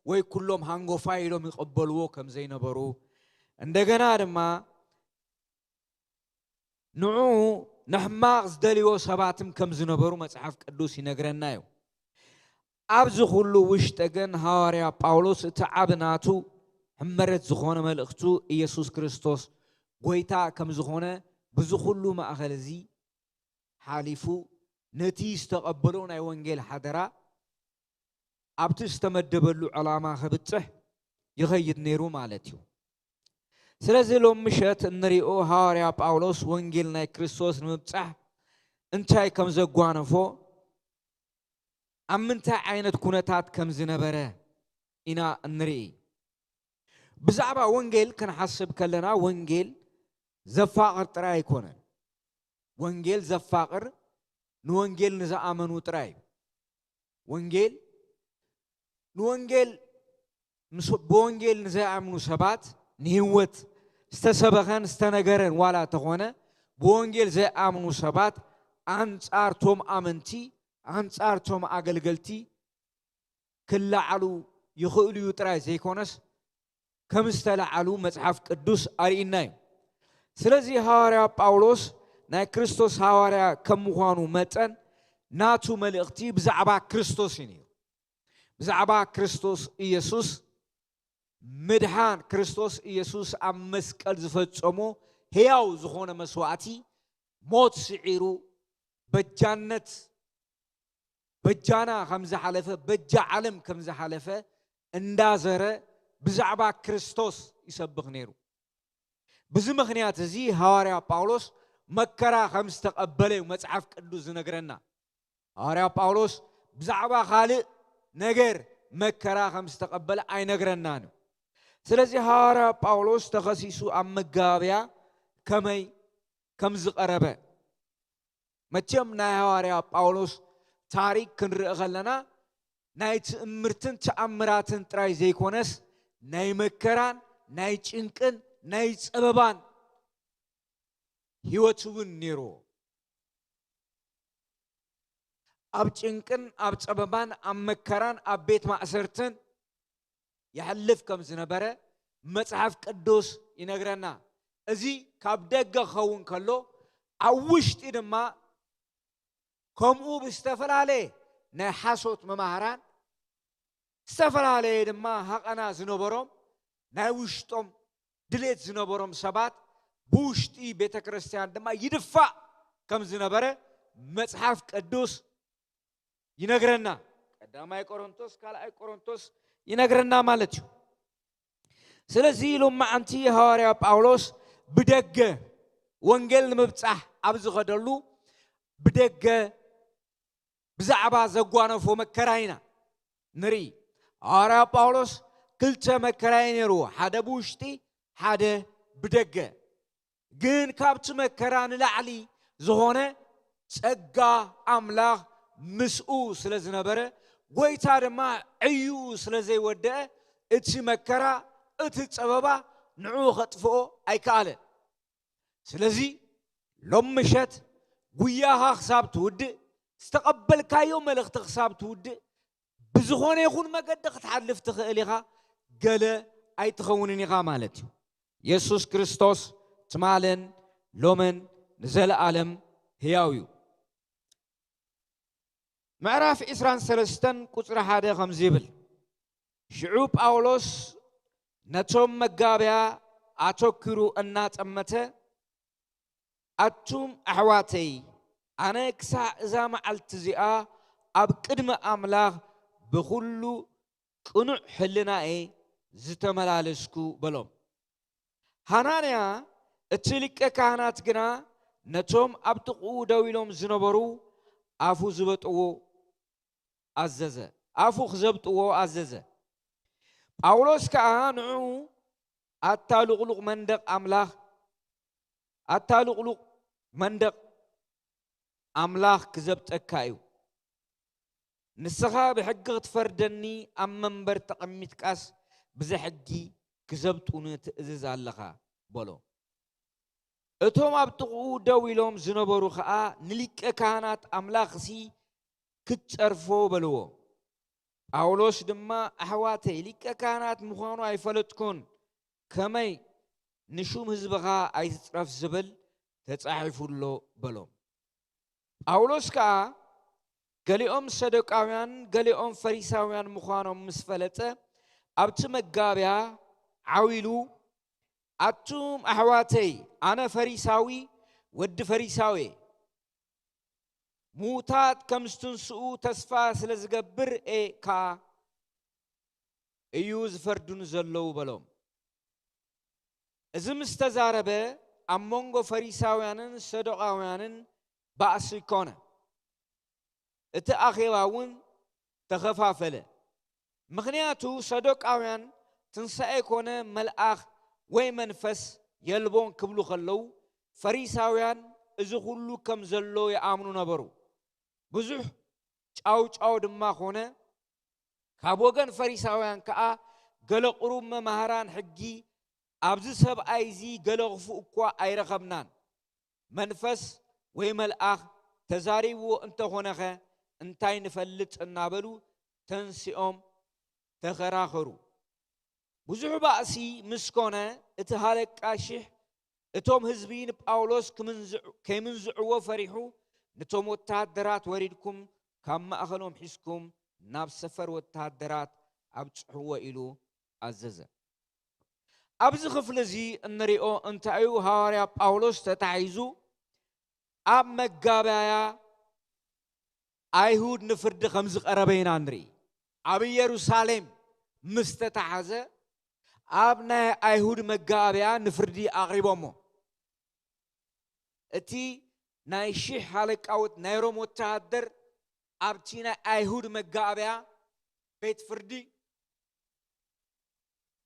ወይ ኩሎም ሃንጎፋይ ኢሎም ይቐበልዎ ከም ዘይነበሩ፣ እንደገና ድማ ንዕኡ ንሕማቕ ዝደልይዎ ሰባትም ከም ዝነበሩ መጽሓፍ ቅዱስ ይነግረና እዩ። ኣብዚ ኩሉ ውሽጢ ግን ሃዋርያ ጳውሎስ እቲ ዓቢ ናቱ ሕመረት ዝኾነ መልእኽቱ ኢየሱስ ክርስቶስ ጎይታ ከም ዝኾነ፣ ብዚ ኩሉ ማእኸል እዚ ሓሊፉ ነቲ ዝተቐበሎ ናይ ወንጌል ሓደራ ኣብቲ ዝተመደበሉ ዕላማ ከብጽሕ ይኸይድ ነይሩ ማለት እዩ። ስለዚ ሎም ምሸት እንሪኦ ሃዋርያ ጳውሎስ ወንጌል ናይ ክርስቶስ ንምብጻሕ እንታይ ከም ዘጓነፎ፣ ኣብ ምንታይ ዓይነት ኩነታት ከም ዝነበረ ኢና እንርኢ። ብዛዕባ ወንጌል ክንሓስብ ከለና፣ ወንጌል ዘፋቕር ጥራይ ኣይኮነን። ወንጌል ዘፋቕር ንወንጌል ንዝኣመኑ ጥራይ እዩ። ወንጌል ንወንጌል ምስ ብወንጌል ንዘይኣምኑ ሰባት ንህይወት ዝተሰበኸን ዝተነገረን ዋላ ተኾነ፣ ብወንጌል ዘይኣምኑ ሰባት ኣንጻርቶም ኣመንቲ፣ ኣንጻርቶም ኣገልገልቲ ክለዓሉ ይኽእሉ እዩ ጥራይ ዘይኮነስ፣ ከም ዝተለዓሉ መጽሓፍ ቅዱስ ኣርእዩና እዩ። ስለዚ ሃዋርያ ጳውሎስ ናይ ክርስቶስ ሃዋርያ ከም ምዃኑ መጠን፣ ናቱ መልእኽቲ ብዛዕባ ክርስቶስ እዩ ነይሩ። ብዛዕባ ክርስቶስ ኢየሱስ ምድሓን፣ ክርስቶስ ኢየሱስ ኣብ መስቀል ዝፈጸሞ ህያው ዝኾነ መስዋዕቲ፣ ሞት ስዒሩ በጃነት በጃና ከም ዝሓለፈ፣ በጃ ዓለም ከም ዝሓለፈ እንዳዘረ ብዛዕባ ክርስቶስ ይሰብኽ ነይሩ። ብዚ ምኽንያት እዚ ሃዋርያ ጳውሎስ መከራ ከም ዝተቐበለ እዩ መጽሓፍ ቅዱስ ዝነግረና። ሃዋርያ ጳውሎስ ብዛዕባ ካልእ ነገር መከራ ከም ዝተቐበለ ኣይነግረናን እዩ። ስለዚ ሃዋርያ ጳውሎስ ተኸሲሱ ኣብ መጋባብያ ከመይ ከም ዝቐረበ፣ መቸም ናይ ሃዋርያ ጳውሎስ ታሪክ ክንርኢ ከለና ናይ ትእምርትን ተኣምራትን ጥራይ ዘይኮነስ ናይ መከራን ናይ ጭንቅን ናይ ጸበባን ህይወት እውን ነይርዎ። ኣብ ጭንቅን ኣብ ጸበባን ኣብ መከራን ኣብ ቤት ማእሰርትን የሕልፍ ከም ዝነበረ መጽሓፍ ቅዱስ ይነግረና። እዚ ካብ ደገ ክኸውን ከሎ፣ ኣብ ውሽጢ ድማ ከምኡ ብዝተፈላለየ ናይ ሓሶት መማህራን፣ ዝተፈላለየ ድማ ሃቐና ዝነበሮም፣ ናይ ውሽጦም ድሌት ዝነበሮም ሰባት ብውሽጢ ቤተ ክርስቲያን ድማ ይድፋእ ከም ዝነበረ መጽሓፍ ቅዱስ ይነግረና። ቀዳማይ ቆሮንቶስ፣ ካልኣይ ቆሮንቶስ ይነግረና ማለት እዩ። ስለዚ ሎማዓንቲ ሃዋርያ ጳውሎስ ብደገ ወንጌል ንምብጻሕ ኣብ ዝኸደሉ፣ ብደገ ብዛዕባ ዘጓነፎ መከራ ኢና ንርኢ። ሃዋርያ ጳውሎስ ክልተ መከራ እዩ ነይርዎ፣ ሓደ ብውሽጢ፣ ሓደ ብደገ። ግን ካብቲ መከራ ንላዕሊ ዝኾነ ጸጋ ኣምላኽ ምስኡ ስለ ዝነበረ፣ ጎይታ ድማ ዕዩኡ ስለ ዘይወደአ፣ እቲ መከራ፣ እቲ ጸበባ ንዕኡ ኸጥፍኦ ኣይከኣለን። ስለዚ ሎም ምሸት ጉያኻ ክሳብ ትውድእ፣ ዝተቐበልካዮ መልእኽቲ ክሳብ ትውድእ፣ ብዝኾነ ይኹን መገዲ ክትሓልፍ ትኽእል ኢኻ፣ ገለ ኣይትኸውንን ኢኻ ማለት እዩ። የሱስ ክርስቶስ ትማልን ሎምን ንዘለኣለም ህያው እዩ። ምዕራፍ ዕስራን ሰለስተን ቁጽሪ ሓደ ከምዚ ይብል፣ ሽዑ ጳውሎስ ነቶም መጋብያ ኣተኲሩ እናጠመተ፣ ኣቱም ኣሕዋተይ፣ ኣነ ክሳዕ እዛ መዓልቲ እዚኣ ኣብ ቅድሚ ኣምላኽ ብኹሉ ቅኑዕ ሕልናኤ ዝተመላለስኩ በሎም። ሃናንያ እቲ ሊቀ ካህናት ግና ነቶም ኣብ ጥቕኡ ደው ኢሎም ዝነበሩ ኣፉ ዝበጥዎ ኣዘዘ፣ ኣፉ ክዘብጥዎ ኣዘዘ። ጳውሎስ ከኣ ንዕኡ ኣታ ልቕሉቕ መንደቕ ኣምላኽ፣ ኣታ ልቕሉቕ መንደቕ ኣምላኽ ክዘብጠካ እዩ። ንስኻ ብሕጊ ክትፈርደኒ ኣብ መንበር ተቐሚጥካስ ብዘይ ሕጊ ክዘብጡኒ ትእዝዝ ኣለኻ በሎ። እቶም ኣብ ጥቕኡ ደው ኢሎም ዝነበሩ ኸኣ ንሊቀ ካህናት ኣምላኽሲ ክትጸርፎ በልዎ። ጳውሎስ ድማ ኣሕዋተይ ሊቀ ካህናት ምዃኑ ኣይፈለጥኩን፣ ከመይ ንሹም ህዝብኻ ኣይትጽረፍ ዝብል ተጻሒፉ ኣሎ በሎም። ጳውሎስ ከኣ ገሊኦም ሰዶቃውያን ገሊኦም ፈሪሳውያን ምዃኖም ምስ ፈለጠ ኣብቲ መጋብያ ዓው ኢሉ፣ ኣቱም ኣሕዋተይ፣ ኣነ ፈሪሳዊ ወዲ ፈሪሳዊ እየ፣ ምዉታት ከም ዝትንስኡ ተስፋ ስለ ዝገብር እየ ከኣ እዩ ዝፈርዱኒ ዘለዉ በሎም። እዚ ምስ ተዛረበ ኣብ መንጎ ፈሪሳውያንን ሰዶቃውያንን ባእሲ ኮነ። እቲ ኣኼባ እውን ተኸፋፈለ። ምኽንያቱ ሰዶቃውያን ትንሳኤ ኮነ መልኣኽ ወይ መንፈስ የልቦን ክብሉ ከለዉ፣ ፈሪሳውያን እዚ ኩሉ ከም ዘሎ ይኣምኑ ነበሩ። ብዙሕ ጫውጫው ድማ ኮነ። ካብ ወገን ፈሪሳውያን ከኣ ገለ ቁሩብ መማህራን ሕጊ ኣብዚ ሰብኣይ እዚ ገለ ክፉእ እኳ ኣይረኸብናን፣ መንፈስ ወይ መልኣኽ ተዛሪብዎ እንተኾነኸ እንታይ ንፈልጥ እናበሉ ተንሲኦም ተኸራኸሩ። ብዙሕ ባእሲ ምስ ኮነ እቲ ሃለቃ ሽሕ እቶም ህዝቢ ንጳውሎስ ክምንዝዕ- ከይምንዝዕዎ ፈሪሑ፣ ነቶም ወተሃደራት ወሪድኩም ካብ ማእኸሎም ሒዝኩም ናብ ሰፈር ወተሃደራት ኣብጽሕዎ ኢሉ ኣዘዘ። ኣብዚ ክፍሊ እዚ እንሪኦ እንታይ እዩ? ሃዋርያ ጳውሎስ ተታሒዙ ኣብ መጋባያ ኣይሁድ ንፍርዲ ከም ዝቐረበ ኢና ንርኢ። ኣብ ኢየሩሳሌም ምስ ተታሕዘ፣ ኣብ ናይ ኣይሁድ መጋበያ ንፍርዲ ኣቕሪቦሞ። እቲ ናይ ሺሕ ኣለቃ ወት-፣ ናይ ሮም ወተሃደር ኣብቲ ናይ ኣይሁድ መጋበያ ቤት ፍርዲ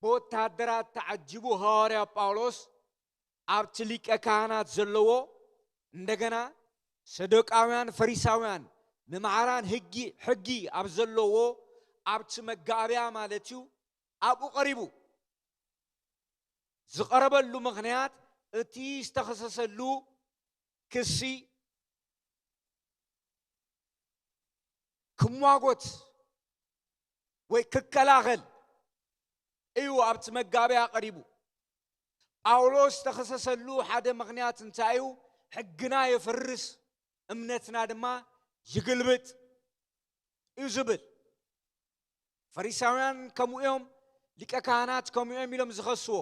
ብወተሃደራት ተዓጂቡ ሃዋርያ ጳውሎስ ኣብቲ ሊቀ ካህናት ዘለዎ፣ እንደገና ሰዶቃውያን ፈሪሳውያን መምሃራን ህጊ፣ ሕጊ ኣብ ዘለዎ ኣብቲ መጋበያ ማለት እዩ፣ ኣብኡ ቀሪቡ። ዝቐረበሉ ምኽንያት እቲ ዝተኸሰሰሉ ክሲ ክሟጎት ወይ ክከላኸል እዩ ኣብቲ መጋበያ ቀሪቡ። ጳውሎስ ዝተኸሰሰሉ ሓደ ምኽንያት እንታይ እዩ? ሕግና የፍርስ፣ እምነትና ድማ ይግልብጥ እዩ ዝብል። ፈሪሳውያን ከምኡ እዮም፣ ሊቀ ካህናት ከምኡ እዮም ኢሎም ዝኸስዎ።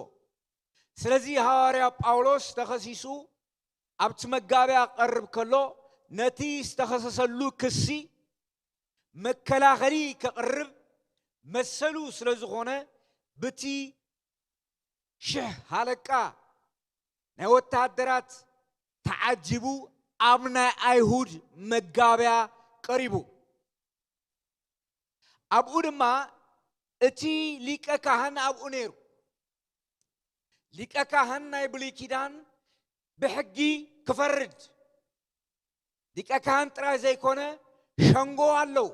ስለዚ ሃዋርያ ጳውሎስ ተኸሲሱ ኣብቲ መጋበያ ክቐርብ ከሎ፣ ነቲ ዝተኸሰሰሉ ክሲ መከላኸሊ ከቕርብ መሰሉ ስለ ዝኾነ፣ ብቲ ሽሕ ሃለቃ ናይ ወተሃደራት ተዓጂቡ ኣብ ናይ ኣይሁድ መጋበያ ቀሪቡ። ኣብኡ ድማ እቲ ሊቀ ካህን ኣብኡ ነይሩ። ሊቀ ካህን ናይ ብሉይ ኪዳን ብሕጊ ክፈርድ፣ ሊቀ ካህን ጥራይ ዘይኮነ ሸንጎ ኣለዉ።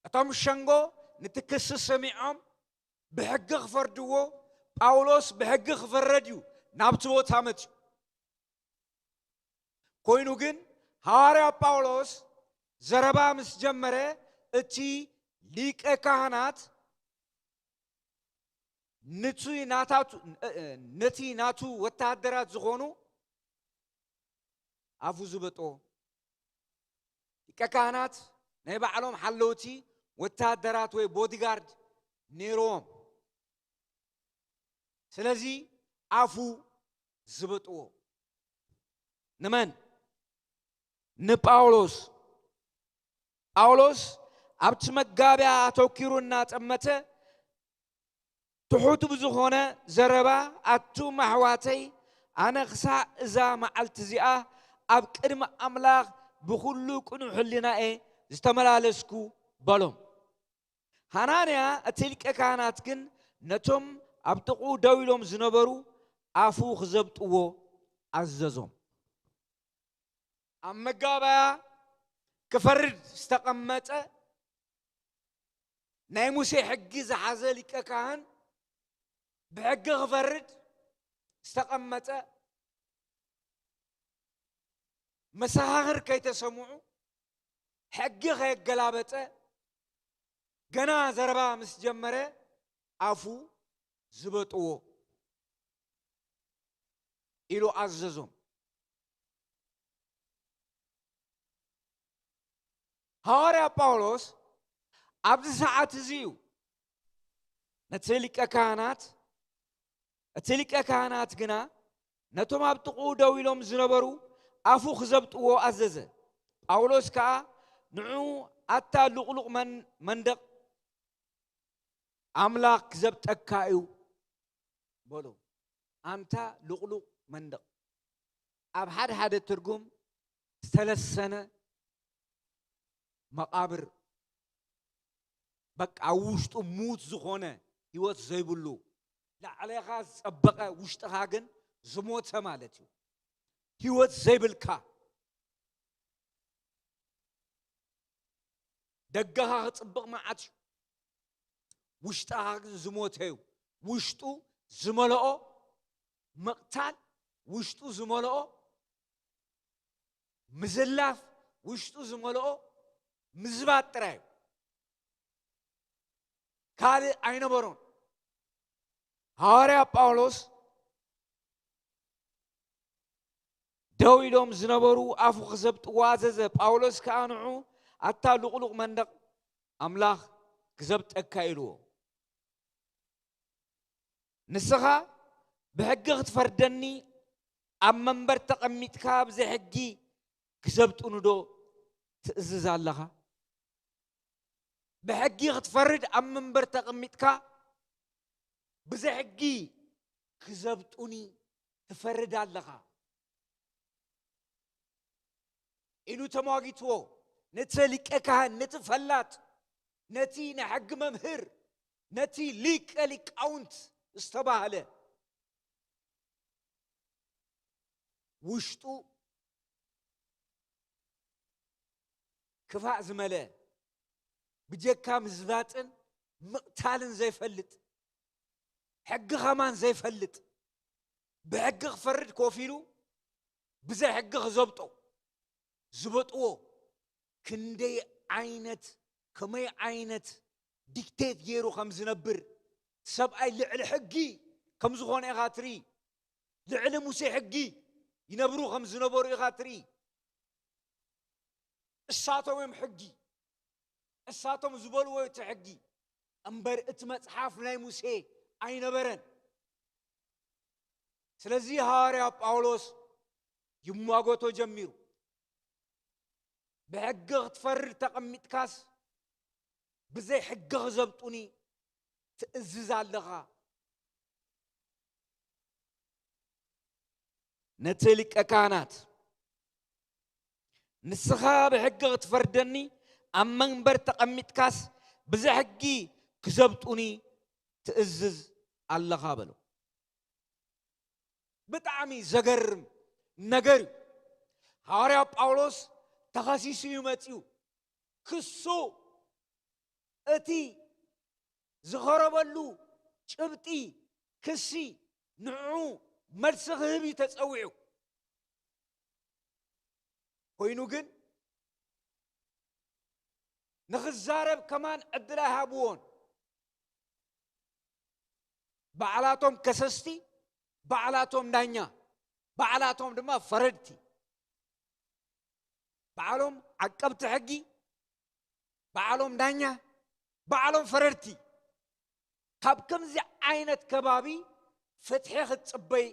እቶም ሸንጎ ነቲ ክሲ ሰሚዖም ብሕጊ ክፈርድዎ፣ ጳውሎስ ብሕጊ ክፍረድ እዩ ናብቲ ቦታ መጺኡ። ኮይኑ ግን ሃዋርያ ጳውሎስ ዘረባ ምስ ጀመረ፣ እቲ ሊቀ ካህናት ነቲ ናታቱ-፣ ነቲ ናቱ ወተሃደራት ዝኾኑ ኣፉ ዝበጦ። ሊቀ ካህናት ናይ ባዕሎም ሓለውቲ ወተሃደራት ወይ ቦዲጋርድ ነይርዎም። ስለዚ ኣፉ ዝበጥዎ። ንመን? ንጳውሎስ። ጳውሎስ ኣብቲ መጋቢያ ኣተኪሩ እናጠመተ፣ ትሑት ብዝኾነ ዘረባ፣ ኣቱም ኣሕዋተይ፣ ኣነ ክሳዕ እዛ መዓልቲ እዚኣ ኣብ ቅድሚ ኣምላኽ ብኹሉ ቅኑዕ ሕሊና እየ ዝተመላለስኩ በሎም። ሃናንያ እቲ ሊቀ ካህናት ግን ነቶም ኣብ ጥቕኡ ደው ኢሎም ዝነበሩ ኣፉ ክዘብጥዎ ኣዘዞም። ኣብ መጋባያ ክፈርድ ዝተቐመጠ ናይ ሙሴ ሕጊ ዝሓዘ ሊቀ ካህን፣ ብሕጊ ክፈርድ ዝተቐመጠ፣ መሰኻኽር ከይተሰምዑ፣ ሕጊ ከየገላበጠ፣ ገና ዘረባ ምስ ጀመረ ኣፉ ዝበጥዎ ኢሉ ኣዘዞም። ሃዋርያ ጳውሎስ ኣብዚ ሰዓት እዚ እዩ ነቲ ሊቀ ካህናት፣ እቲ ሊቀ ካህናት ግና ነቶም ኣብ ጥቕኡ ደው ኢሎም ዝነበሩ ኣፉ ክዘብጥዎ ኣዘዘ። ጳውሎስ ከኣ ንዑ፣ ኣታ ልቑሉቕ መን-፣ መንደቕ፣ ኣምላኽ ክዘብጠካ እዩ በሎ። ኣንታ ልቑሉቕ መንደቕ። ኣብ ሓደ ሓደ ትርጉም ዝተለሰነ መቓብር፣ በቃ ኣብ ውሽጡ ሙት ዝኾነ፣ ህይወት ዘይብሉ፣ ላዕሌኻ ዝጸበቐ ውሽጥኻ ግን ዝሞተ ማለት እዩ። ህይወት ዘይብልካ፣ ደገኻ ክጽብቕ መዓት እዩ፣ ውሽጥኻ ግን ዝሞተ እዩ። ውሽጡ ዝመልኦ ምቕታል፣ ውሽጡ ዝመልኦ ምዝላፍ፣ ውሽጡ ዝመልኦ ምዝባጥ ጥራይ እዩ። ካልእ ኣይነበሮን። ሃዋርያ ጳውሎስ ደው ኢሎም ዝነበሩ ኣፉ ክዘብጥዎ ኣዘዘ። ጳውሎስ ከኣ ንዑ፣ ኣታ ልቑሉቕ መንደቕ፣ ኣምላኽ ክዘብጠካ ኢልዎ። ንስኻ ብሕጊ ክትፈርደኒ ኣብ መንበር ተቐሚጥካ ብዘይ ሕጊ ክዘብጥኑ ዶ ትእዝዝ ኣለኻ? ብሕጊ ክትፈርድ ኣብ መንበር ተቐሚጥካ፣ ብዘይ ሕጊ ክዘብጡኒ ትፈርድ ኣለኻ ኢሉ ተሟጊትዎ። ነቲ ሊቀ ካህን፣ ነቲ ፈላጥ፣ ነቲ ናይ ሕጊ መምህር፣ ነቲ ሊቀ ሊቃውንት ዝተባህለ፣ ውሽጡ ክፋእ ዝመልአ፣ ብጀካ ምዝባጥን ምቕታልን ዘይፈልጥ፣ ሕጊ ኸማን ዘይፈልጥ፣ ብሕጊ ክፈርድ ኮፍ ኢሉ ብዘይ ሕጊ ክዘብጦ ዝበጥዎ ክንደይ ዓይነት፣ ከመይ ዓይነት ዲክቴት ገይሩ ከም ዝነብር፣ ሰብኣይ ልዕሊ ሕጊ ከም ዝኾነ ኢኻ ትርኢ። ልዕሊ ሙሴ ሕጊ ይነብሩ ከም ዝነበሩ ኢኻ ትርኢ። እሳቶም እዮም ሕጊ፣ እሳቶም ዝበልዎ እቲ ሕጊ እምበር እቲ መጽሓፍ ናይ ሙሴ ኣይነበረን። ስለዚ ሃዋርያ ጳውሎስ ይሟገቶ ጀሚሩ። ብሕጊ ክትፈርድ ተቐሚጥካስ፣ ብዘይ ሕጊ ክዘብጡኒ ትእዝዝ ኣለኻ። ነቲ ሊቀ ካህናት፣ "ንስኻ ብሕጊ ክትፈርደኒ ኣብ መንበር ተቐሚጥካስ፣ ብዘይ ሕጊ ክዘብጡኒ ትእዝዝ ኣለኻ?" በሎ። ብጣዕሚ ዘገርም ነገር እዩ። ሃዋርያ ጳውሎስ ተኸሲሱ እዩ መጺኡ። ክሱ፣ እቲ ዝኸረበሉ ጭብጢ ክሲ፣ ንዕኡ መልሲ ክህብ እዩ ተጸዊዑ። ኮይኑ ግን ንኽዛረብ ከማን ዕድል ኣይሃብዎን። ባዕላቶም ከሰስቲ፣ ባዕላቶም ዳኛ፣ ባዕላቶም ድማ ፈረድቲ። ባዕሎም ዓቀብቲ ሕጊ፣ ባዕሎም ዳኛ፣ ባዕሎም ፈረድቲ። ካብ ከምዚ ዓይነት ከባቢ ፍትሒ ክትጽበይ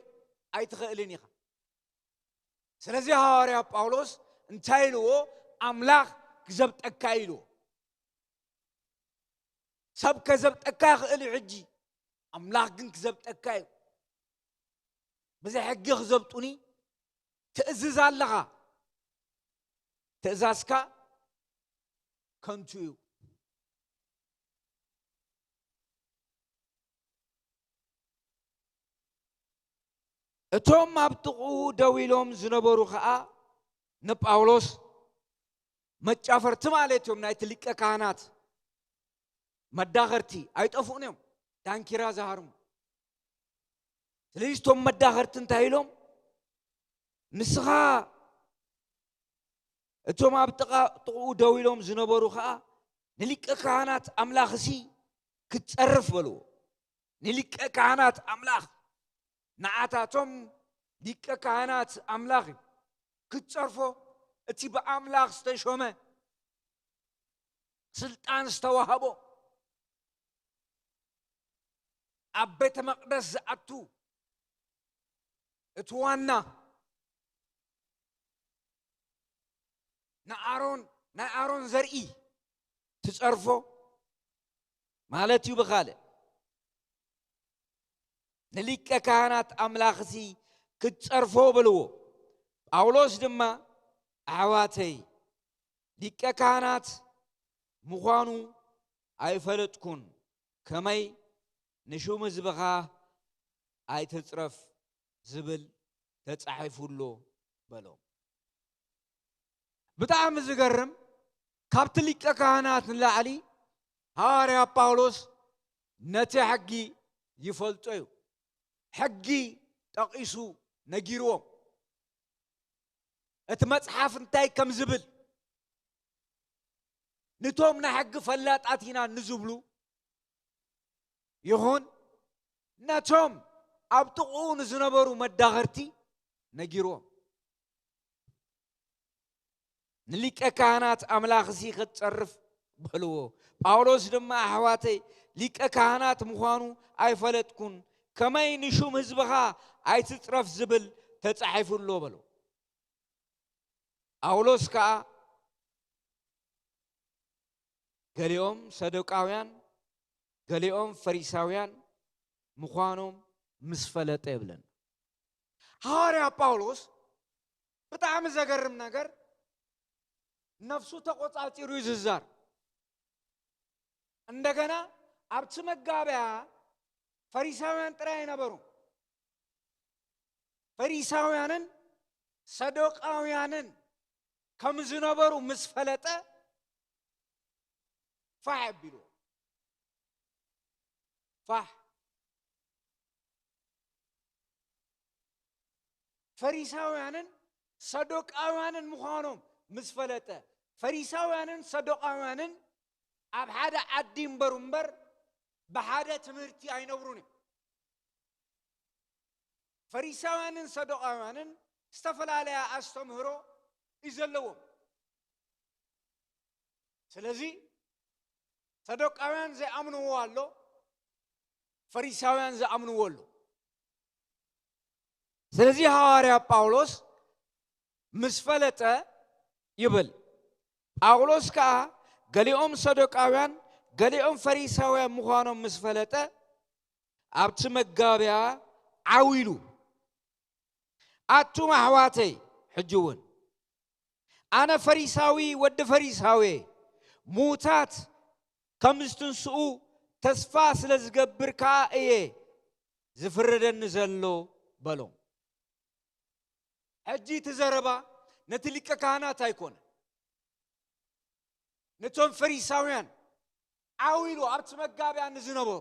ኣይትኽእልን ኢኻ። ስለዚ ሃዋርያ ጳውሎስ እንታይ ኢልዎ? "ኣምላኽ ክዘብጠካ" ኢልዎ። ሰብ ከዘብጠካ ይኽእል እዩ ሕጂ፣ ኣምላኽ ግን ክዘብጠካ እዩ። ብዘይ ሕጊ ክዘብጡኒ ትእዝዝ ኣለኻ፣ ትእዛዝካ ከንቱ እዩ። እቶም ኣብ ጥቕኡ ደው ኢሎም ዝነበሩ ኸኣ ንጳውሎስ፣ መጫፈርቲ ማለት እዮም፣ ናይቲ ሊቀ ካህናት መዳኸርቲ ኣይጠፍኡን እዮም፣ ዳንኪራ ዝሃርሙ። ስለዚ እቶም መዳኸርቲ እንታይ ኢሎም? "ንስኻ፣ እቶም ኣብ ጥቓ-፣ ጥቕኡ ደው ኢሎም ዝነበሩ ኸኣ፣ ንሊቀ ካህናት ኣምላኽሲ ክትጸርፍ?" በልዎ። ንሊቀ ካህናት ኣምላኽ፣ ንዓታቶም ሊቀ ካህናት ኣምላኽ እዩ። ክትጸርፎ፣ እቲ ብኣምላኽ ዝተሾመ፣ ስልጣን ዝተዋህቦ፣ ኣብ ቤተ መቕደስ ዝኣቱ፣ እቲ ዋና፣ ንኣሮን፣ ናይ ኣሮን ዘርኢ ትጸርፎ ማለት እዩ። ብኻልእ፣ ንሊቀ ካህናት ኣምላኽሲ ክትጸርፎ በልዎ። ጳውሎስ ድማ፣ "ኣሕዋተይ፣ ሊቀ ካህናት ምዃኑ ኣይፈለጥኩን፣ ከመይ ንሹም ህዝብኻ ኣይትጽረፍ ዝብል ተጻሒፉ ኣሎ?" በሎም። ብጣዕሚ ዝገርም፣ ካብቲ ሊቀ ካህናት ንላዕሊ ሃዋርያ ጳውሎስ ነቲ ሕጊ ይፈልጦ እዩ። ሕጊ ጠቒሱ ነጊርዎም። እቲ መጽሓፍ እንታይ ከም ዝብል፣ ንቶም ናይ ሕጊ ፈላጣት ኢና ንዝብሉ ይኹን፣ ነቶም ኣብ ጥቕኡ ንዝነበሩ መዳኸርቲ ነጊርዎም። "ንሊቀ ካህናት ኣምላኽሲ ክትጸርፍ?" በልዎ። ጳውሎስ ድማ፣ "ኣሕዋተይ፣ ሊቀ ካህናት ምዃኑ ኣይፈለጥኩን፣ ከመይ ንሹም ህዝብኻ ኣይትጽረፍ ዝብል ተጻሒፉ ኣሎ?" በሎ። ጳውሎስ ከኣ፣ ገሊኦም ሰዶቃውያን፣ ገሊኦም ፈሪሳውያን ምዃኖም ምስ ፈለጠ ይብለና። ሃዋርያ ጳውሎስ ብጣዕሚ ዘገርም ነገር፣ ነፍሱ ተቆጻጺሩ እዩ ዝዛር። እንደገና ኣብቲ መጋበያ ፈሪሳውያን ጥራይ ኣይነበሩ። ፈሪሳውያንን ሰዶቃውያንን ከም ዝነበሩ ምስ ፈለጠ ፋሕ ኣቢሉ። ፋሕ። ፈሪሳውያንን ሰዶቃውያንን ምዃኖም ምስ ፈለጠ፣ ፈሪሳውያንን ሰዶቃውያንን ኣብ ሓደ ዓዲ እምበሩ እምበር ብሓደ ትምህርቲ ኣይነብሩን እዮም። ፈሪሳውያንን ሰዶቃውያንን ዝተፈላለያ ኣስተምህሮ እዩ ዘለዎም። ስለዚ ሰዶቃውያን ዘይኣምንዎ ኣሎ፣ ፈሪሳውያን ዝኣምንዎ ኣሎ። ስለዚ ሃዋርያ ጳውሎስ ምስ ፈለጠ ይብል። ጳውሎስ ከኣ ገሊኦም ሰዶቃውያን ገሊኦም ፈሪሳውያን ምዃኖም ምስ ፈለጠ ኣብቲ መጋብያ ዓው ኢሉ፣ ኣቱም ኣሕዋተይ፣ ሕጂ እውን ኣነ ፈሪሳዊ ወዲ ፈሪሳዊ፣ ምዉታት ከም ዝትንስኡ ተስፋ ስለ ዝገብር ከኣ እየ ዝፍረደኒ ዘሎ በሎም። ሕጂ እቲ ዘረባ ነቲ ሊቀ ካህናት ኣይኮነ፣ ነቶም ፈሪሳውያን ዓው ኢሉ ኣብቲ መጋብያ ንዝነበሩ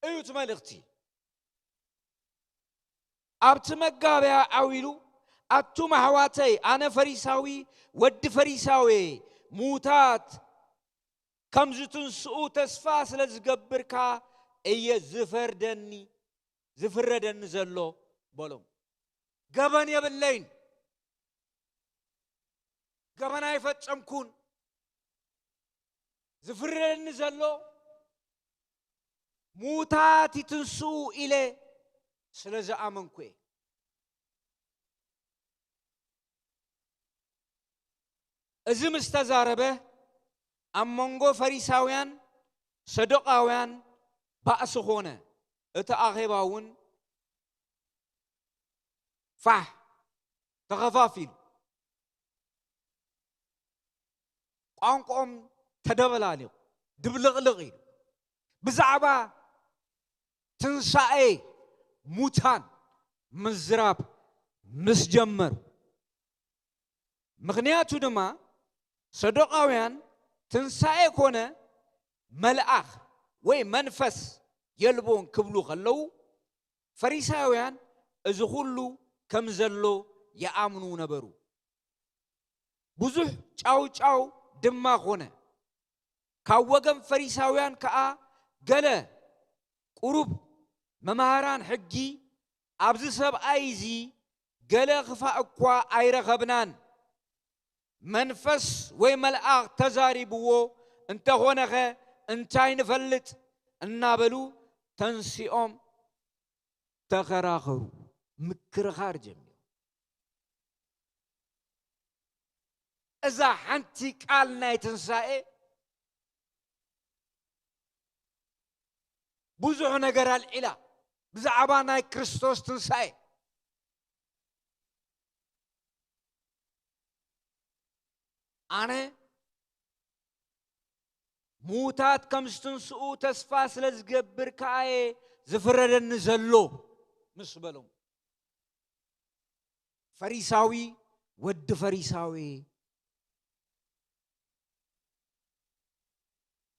እዩ እቲ መልእኽቲ። ኣብቲ መጋብያ ዓው ኢሉ፣ ኣቱም ኣሕዋተይ፣ ኣነ ፈሪሳዊ ወዲ ፈሪሳዊ፣ ምዉታት ከም ዝትንስኡ ተስፋ ስለ ዝገብር ከኣ እየ ዝፈርደኒ ዝፍረደኒ ዘሎ በሎም። ገበን የብለይን፣ ገበን ኣይፈጸምኩን። ዝፍረደኒ ዘሎ ምዉታት ይትንስኡ ኢለ ስለ ዝኣመንኩ እየ። እዚ ምስ ተዛረበ፣ ኣብ መንጎ ፈሪሳውያን ሰዶቃውያን ባእሲ ኾነ። እቲ ኣኼባ እውን ፋሕ ተኸፋፊሉ፣ ቋንቋኦም ተደበላሊቑ፣ ድብልቕልቕ ኢሉ፣ ብዛዕባ ትንሳኤ ሙታን ምዝራብ ምስ ጀመሩ። ምኽንያቱ ድማ ሰዶቃውያን ትንሳኤ ኮነ መልኣኽ ወይ መንፈስ የልቦን ክብሉ ከለዉ፣ ፈሪሳውያን እዚ ኹሉ ከም ዘሎ ይኣምኑ ነበሩ። ብዙሕ ጫውጫው ድማ ኾነ። ካብ ወገን ፈሪሳውያን ከኣ ገለ ቁሩብ መማህራን ሕጊ፣ ኣብዚ ሰብኣይ እዚ ገለ ክፋእ እኳ ኣይረኸብናን፣ መንፈስ ወይ መልኣኽ ተዛሪብዎ እንተኾነኸ እንታይ ንፈልጥ? እናበሉ ተንሲኦም ተኸራኸሩ፣ ምክርኻር ጀሚሩ። እዛ ሓንቲ ቃል ናይ ትንሳኤ ብዙሕ ነገር ኣልዒላ፣ ብዛዕባ ናይ ክርስቶስ ትንሳኤ። ኣነ ምዉታት ከም ዝትንስኡ ተስፋ ስለ ዝገብር ከኣ እየ ዝፍረደኒ ዘሎ ምስ በሎም፣ ፈሪሳዊ ወዲ ፈሪሳዊ፣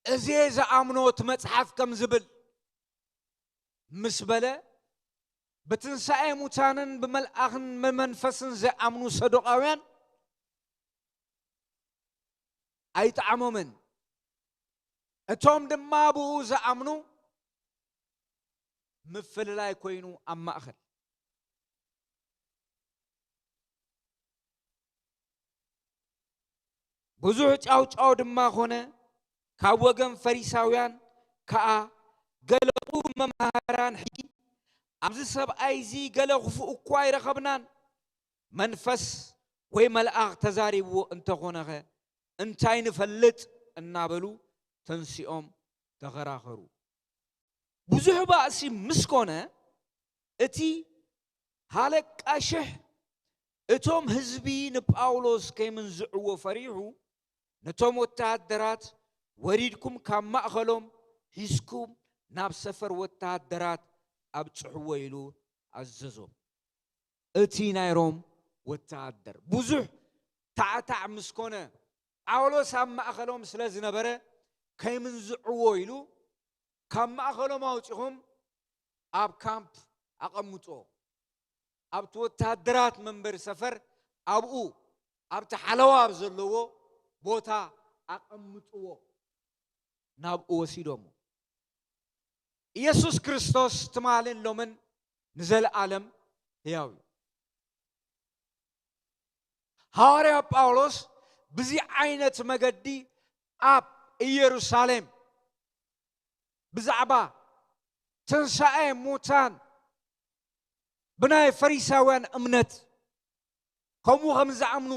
እዚ እየ ዝኣምኖ እቲ መጽሓፍ ከም ዝብል ምስ በለ፣ ብትንሳኤ ሙታንን ብመልኣኽን ብመንፈስን ዘይኣምኑ ሰዱቃውያን ኣይጠዓሞምን። እቶም ድማ ብኡ ዝኣምኑ ምፍልላይ ኮይኑ ኣብ ማእከል። ብዙሕ ጫውጫው ድማ ኾነ፣ ካብ ወገን ፈሪሳውያን ከኣ ገለ ቁሩብ መምሃራን ሕጊ፣ ኣብዚ ሰብኣይ እዚ ገለ ክፉእ እኳ ኣይረኸብናን፣ መንፈስ ወይ መልኣኽ ተዛሪብዎ እንተኾነኸ እንታይ ንፈልጥ? እናበሉ ተንሲኦም ተኸራኸሩ። ብዙሕ ባእሲ ምስ ኮነ፣ እቲ ሃለቃ ሽሕ እቶም ህዝቢ ንጳውሎስ ከይምንዝዕዎ ፈሪሑ፣ ነቶም ወተሃደራት፣ "ወሪድኩም ካብ ማእኸሎም ሒዝኩም ናብ ሰፈር ወተሃደራት ኣብጽሕዎ" ኢሉ ኣዘዞም። እቲ ናይ ሮም ወተሃደር ብዙሕ ታዕታዕ ምስ ኮነ፣ ጳውሎስ ኣብ ማእኸሎም ስለ ዝነበረ፣ ከይምንዝዕዎ ኢሉ፣ "ካብ ማእኸሎም ኣውጺኹም ኣብ ካምፕ ኣቐምጦ፣ ኣብቲ ወተሃደራት መንበሪ ሰፈር፣ ኣብኡ ኣብቲ ሓለዋ ኣብ ዘለዎ ቦታ ኣቐምጥዎ" ናብኡ ወሲዶሞ። ኢየሱስ ክርስቶስ ትማልን ሎምን ንዘለኣለም ሕያው እዩ። ሃዋርያ ጳውሎስ ብዚ ዓይነት መገዲ ኣብ ኢየሩሳሌም ብዛዕባ ትንሳኤ ሙታን ብናይ ፈሪሳውያን እምነት ከምኡ ከም ዝኣምኑ፣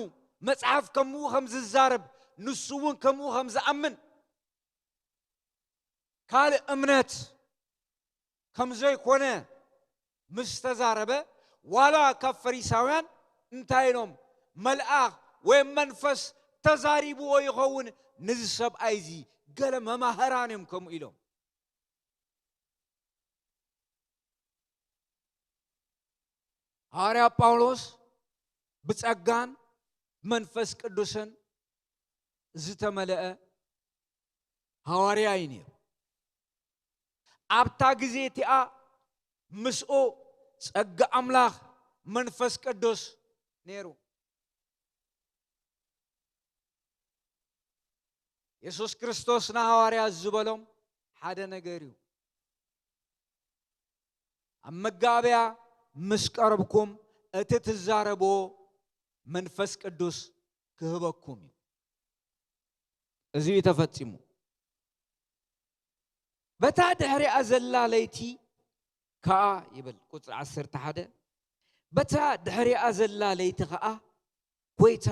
መጽሓፍ ከምኡ ከም ዝዛረብ፣ ንሱ እውን ከምኡ ከም ዝኣምን፣ ካልእ እምነት ከም ዘይኮነ ምስ ተዛረበ፣ ዋላ ካብ ፈሪሳውያን እንታይ ኢሎም? "መልኣኽ ወይ መንፈስ ተዛሪብዎ ይኸውን፣ ንዚ ሰብኣይ እዚ ገለ መማህራን እዮም ከምኡ ኢሎም።" ሃዋርያ ጳውሎስ ብጸጋን መንፈስ ቅዱስን ዝተመልአ ሃዋርያ እዩ ነይሩ። ኣብታ ግዜ እቲኣ ምስኡ ጸጋ ኣምላኽ መንፈስ ቅዱስ ነይሩ። የሱስ ክርስቶስ ንሃዋርያት ዝበሎም ሓደ ነገር እዩ። "ኣብ መጋብያ ምስ ቀረብኩም እቲ ትዛረብዎ መንፈስ ቅዱስ ክህበኩም እዩ።" እዚ እዩ ተፈጺሙ። "በታ ድሕሪኣ ዘላ ለይቲ ከኣ" ይብል ቁጽሪ ዓሰርተ ሓደ፣ "በታ ድሕሪኣ ዘላ ለይቲ ከኣ ጐይታ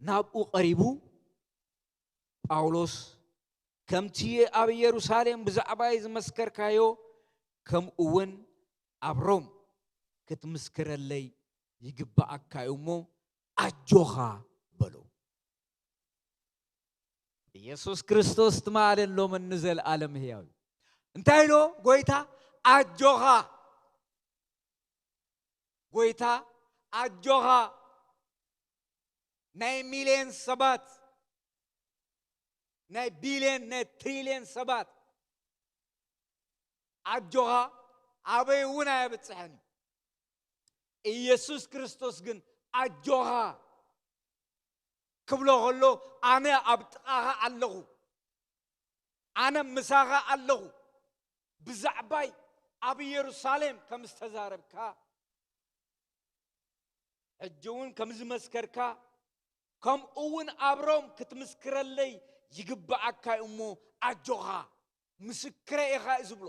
ናብኡ ቀሪቡ፣ ጳውሎስ፣ ከምቲ ኣብ ኢየሩሳሌም ብዛዕባይ ዝመስከርካዮ፣ ከምኡ እውን ኣብ ሮም ክትምስክረለይ ይግብኣካ እዩ እሞ፣ ኣጆኻ" በሎ። ኢየሱስ ክርስቶስ ትማልን ሎምን ንዘለኣለም ህያው እዩ። እንታይ ኢሎ ጐይታ? ኣጆኻ። ጐይታ ኣጆኻ። ናይ ሚልዮን ሰባት፣ ናይ ቢልዮን፣ ናይ ትሪልዮን ሰባት ኣጆኻ፣ ኣበይ እውን ኣየብጽሕን እዩ። ኢየሱስ ክርስቶስ ግን ኣጆኻ ክብሎ ከሎ፣ ኣነ ኣብ ጥቓኻ ኣለኹ፣ ኣነ ምሳኻ ኣለኹ። ብዛዕባይ ኣብ ኢየሩሳሌም ከም ዝተዛረብካ፣ ሕጂ እውን ከም ዝመስከርካ፣ ከምኡ እውን ኣብ ሮም ክትምስክረለይ ይግብኣካ እዩ እሞ፣ ኣጆኻ፣ ምስክረ ኢኻ እዩ ዝብሎ።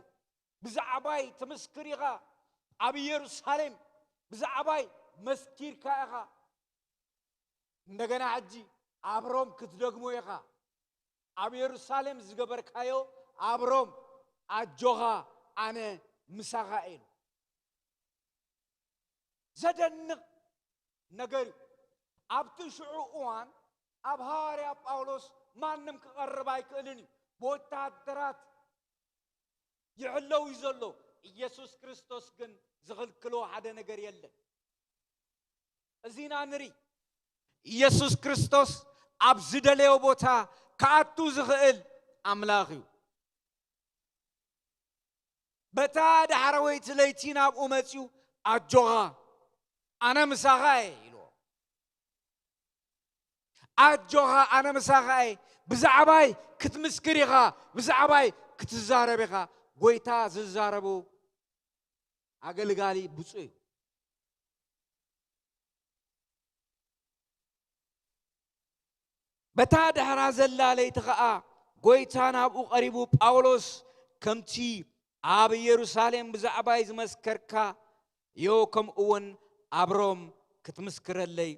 ብዛዕባይ ትምስክር ኢኻ፣ ኣብ ኢየሩሳሌም ብዛዕባይ መስኪርካ ኢኻ። እንደገና ሕጂ ኣብ ሮም ክትደግሞ ኢኻ። ኣብ የሩሳሌም ዝገበርካዮ ኣብ ሮም ኣጆኻ፣ ኣነ ምሳኻ እየ ኢሉ። ዘደንቕ ነገር እዩ። ኣብቲ ሽዑ እዋን ኣብ ሃዋርያ ጳውሎስ ማንም ክቐርብ ኣይክእልን እዩ። ብወታደራት ይሕለው እዩ ዘሎ። ኢየሱስ ክርስቶስ ግን ዝኽልክሎ ሓደ ነገር የለን። እዚና ንርኢ። ኢየሱስ ክርስቶስ ኣብ ዝደለዮ ቦታ ክኣቱ ዝኽእል ኣምላኽ እዩ። በታ ዳሕረወይቲ ለይቲ ናብኡ መጺኡ፣ ኣጆኻ፣ ኣነ ምሳኻ እየ ኢልዎ። ኣጆኻ፣ ኣነ ምሳኻ እየ። ብዛዕባይ ክትምስክር ኢኻ፣ ብዛዕባይ ክትዛረብ ኢኻ። ጐይታ ዝዛረቡ ኣገልጋሊ ብፁዕ እዩ። በታ ድሕራ ዘላ ለይቲ ኸኣ ጐይታ ናብኡ ቀሪቡ፣ ጳውሎስ፣ ከምቲ ኣብ ኢየሩሳሌም ብዛዕባይ ዝመስከርካዮ፣ ከምኡ እውን ኣብ ሮም ክትምስክረለይ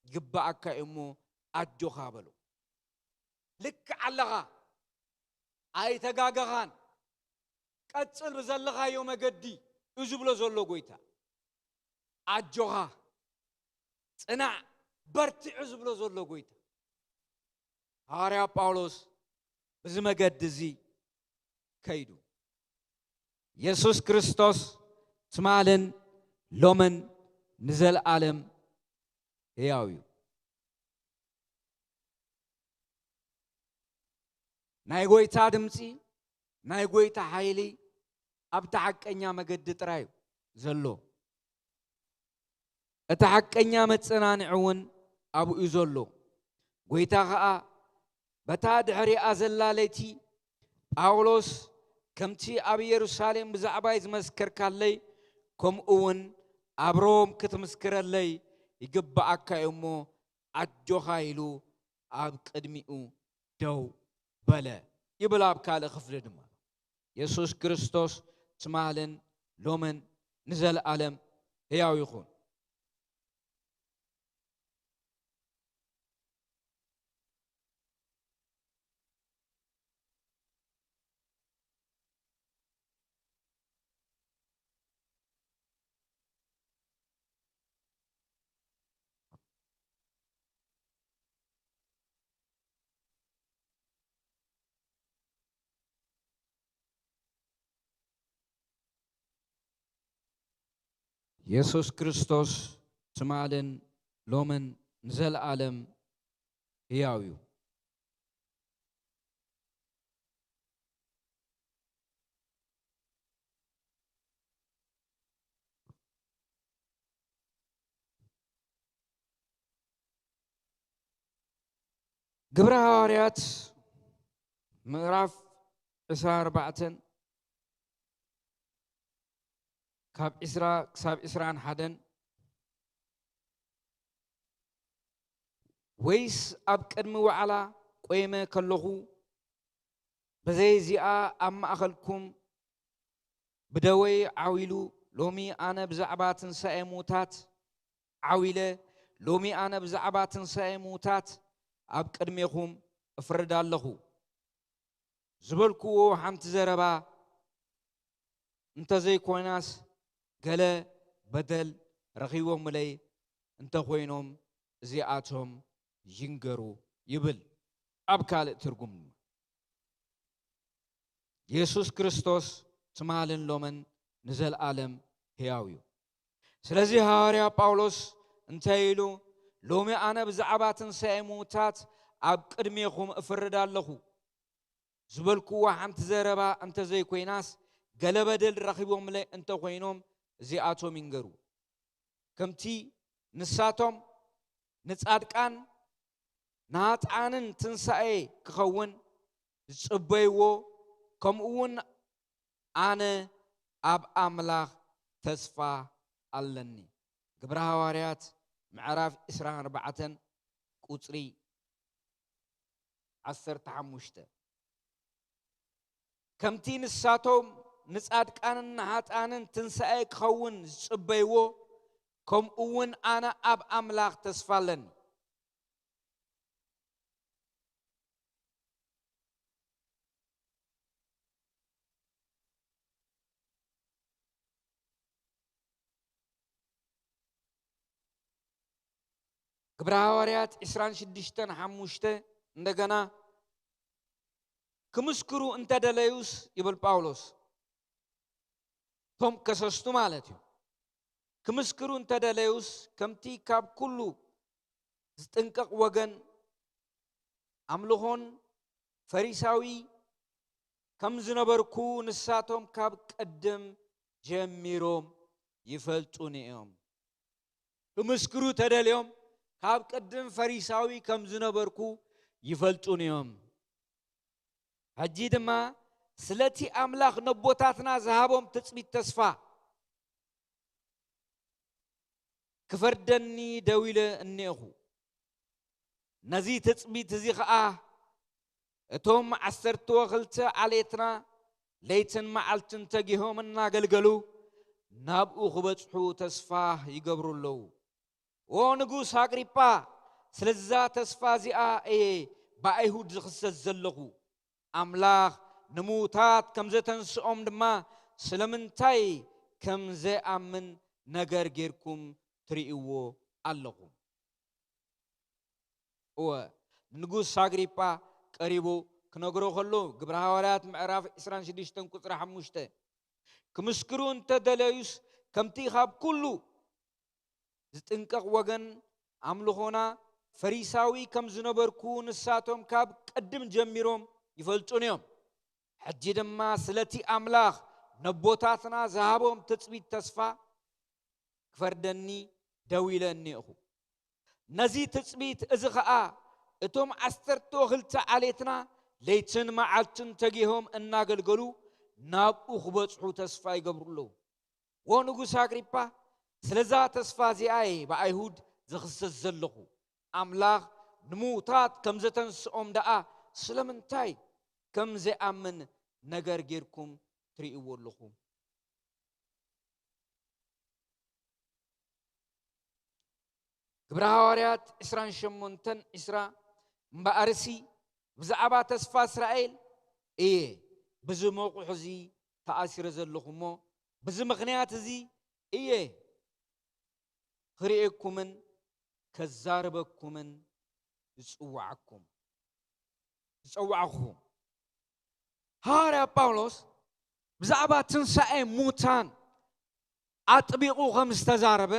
ይግብኣካ እዩ እሞ፣ ኣጆኻ በሎ። ልክዕ ኣለኻ። ኣይተጋገኻን፣ ቀጽል ብዘለኻዮ መገዲ እዩ ዝብሎ ዘሎ ጎይታ። ኣጆኻ፣ ጽናዕ፣ በርትዕ እዩ ዝብሎ ዘሎ ጎይታ። ሃዋርያ ጳውሎስ ብዚ መገዲ እዚ ከይዱ። የሱስ ክርስቶስ ትማልን ሎምን ንዘለኣለም ህያው እዩ። ናይ ጎይታ ድምጺ፣ ናይ ጎይታ ሓይሊ ኣብቲ ሓቀኛ መገዲ ጥራይ እዩ ዘሎ። እቲ ሓቀኛ መጸናንዒ እውን ኣብኡ እዩ ዘሎ። ጎይታ ኸኣ በታ ድሕሪኣ ዘላ ለይቲ፣ ጳውሎስ፣ ከምቲ ኣብ የሩሳሌም ብዛዕባይ ዝመስከርካለይ፣ ከምኡ እውን ኣብ ሮም ክትምስክረለይ ይግብኣካ እዩ እሞ፣ ኣጆኻ ኢሉ ኣብ ቅድሚኡ ደው በለ ይብል። ኣብ ካልእ ክፍሊ ድማ፣ የሱስ ክርስቶስ ትማልን ሎምን ንዘለኣለም ህያው ይኹን። የሱስ ክርስቶስ ትማልን ሎምን ንዘለኣለም ህያው እዩ። ግብረ ሃዋርያት ምዕራፍ ዕስራን ኣርባዕተን ካብ ዕስራ ክሳብ ዕስራን ሓደን፣ ወይስ ኣብ ቅድሚ ዋዕላ ቆይመ ከለኹ፣ በዘይ እዚኣ ኣብ ማእኸልኩም ብደወይ ዓው ኢሉ፣ ሎሚ ኣነ ብዛዕባ ትንሳኤ ምዉታት ዓው ኢለ፣ ሎሚ ኣነ ብዛዕባ ትንሳኤ ምዉታት ኣብ ቅድሜኹም እፍርድ ኣለኹ ዝበልኩዎ ሓንቲ ዘረባ እንተዘይኮይናስ፣ ገለ በደል ረኺቦምለይ እንተኾይኖም፣ እዚኣቶም ይንገሩ ይብል። ኣብ ካልእ ትርጉም ድማ፣ የሱስ ክርስቶስ ትማልን ሎምን ንዘለኣለም ህያው እዩ። ስለዚ ሃዋርያ ጳውሎስ እንታይ ኢሉ? ሎሚ ኣነ ብዛዕባ ትንሳኤ ምዉታት ኣብ ቅድሜኹም እፍርድ ኣለኹ ዝበልኩዋ ሓንቲ ዘረባ እንተዘይኮይናስ፣ ገለ በደል ረኺቦምለይ እንተኾይኖም፣ እዚኣቶም ይንገሩ። ከምቲ ንሳቶም ንጻድቃን ንሃጥኣንን ትንሳኤ ክኸውን ዝጽበይዎ፣ ከምኡ እውን ኣነ ኣብ ኣምላኽ ተስፋ ኣለኒ። ግብረ ሃዋርያት ምዕራፍ ዕስራን ኣርባዕተን ቁጽሪ ዓሰርተ ሓሙሽተ። ከምቲ ንሳቶም ንጻድቃንን ንሃጥኣንን ትንሳኤ ክኸውን ዝጽበይዎ፣ ከምኡ እውን ኣነ ኣብ ኣምላኽ ተስፋ ኣለኒ። ግብረ ሃዋርያት ዕስራን ሽዱሽተን ሓሙሽተ እንደገና፣ ክምስክሩ እንተደለዩስ ይብል ጳውሎስ፣ እቶም ከሰስቱ ማለት እዩ። ክምስክሩ እንተደለዩስ፣ ከምቲ ካብ ኩሉ ዝጥንቀቕ ወገን ኣምልኾን ፈሪሳዊ ከም ዝነበርኩ፣ ንሳቶም ካብ ቅድም ጀሚሮም ይፈልጡኒ እዮም። ክምስክሩ ተደልዮም፣ ካብ ቅድም ፈሪሳዊ ከም ዝነበርኩ ይፈልጡኒ እዮም። ሕጂ ድማ ስለቲ ኣምላኽ ነቦታትና ዝሃቦም ትጽቢት ተስፋ ክፈርደኒ ደው ኢለ እኒኤኹ። ነዚ ትጽቢት እዚ ኸኣ እቶም ዓሰርተ ወክልተ ዓሌትና ለይትን መዓልትን ተጊሆም እናገልገሉ ናብኡ ክበጽሑ ተስፋ ይገብሩ ኣለዉ። ኦ ንጉስ ኣግሪጳ፣ ስለዛ ተስፋ እዚኣ እየ ብኣይሁድ ዝኽሰስ ዘለኹ። ኣምላኽ ንምዉታት ከም ዘተንስኦም ድማ ስለምንታይ ከም ዘይኣምን ነገር ጌርኩም ትርእይዎ ኣለኹም። እወ፣ ንንጉስ ኣግሪጳ ቀሪቡ ክነግሮ ከሎ፣ ግብረ ሃዋርያት ምዕራፍ ዕስራን ሽዱሽተን ቁጽሪ ሓሙሽተ፣ ክምስክሩ እንተደለዩስ፣ ከምቲ ካብ ኩሉ ዝጥንቀቕ ወገን ኣምልኾና ፈሪሳዊ ከም ዝነበርኩ ንሳቶም ካብ ቅድም ጀሚሮም ይፈልጡን እዮም። ሕጂ ድማ ስለቲ ኣምላኽ ነቦታትና ዝሃቦም ትጽቢት ተስፋ ክፈርደኒ ደው ኢለ እኒእኹ። ነዚ ትጽቢት እዚ ኸኣ እቶም ዓሰርተ ክልተ ዓሌትና ለይትን መዓልትን ተጊሆም እናገልገሉ ናብኡ ክበጽሑ ተስፋ ይገብሩ ኣለዉ። ወንጉስ ኣግሪጳ፣ ስለዛ ተስፋ እዚኣ እየ ብኣይሁድ ዝኽሰስ ዘለኹ። ኣምላኽ ንምዉታት ከም ዘተንስኦም ደኣ ስለምንታይ ከም ዘይኣምን ነገር ጌርኩም ትርእይዎ ኣለኹም። ግብረ ሃዋርያት ዕስራን ሸሞንተን ዕስራ፣ እምበኣርሲ ብዛዕባ ተስፋ እስራኤል እየ ብዚ መቑሕ እዚ ተኣሲረ ዘለኹ እሞ፣ ብዚ ምኽንያት እዚ እየ ክርእየኩምን ከዛርበኩምን ዝጽውዓኩም፣ ዝጸዋዕኹ። ሃዋርያ ጳውሎስ ብዛዕባ ትንሳኤ ሙታን ኣጥቢቑ ከም ዝተዛረበ፣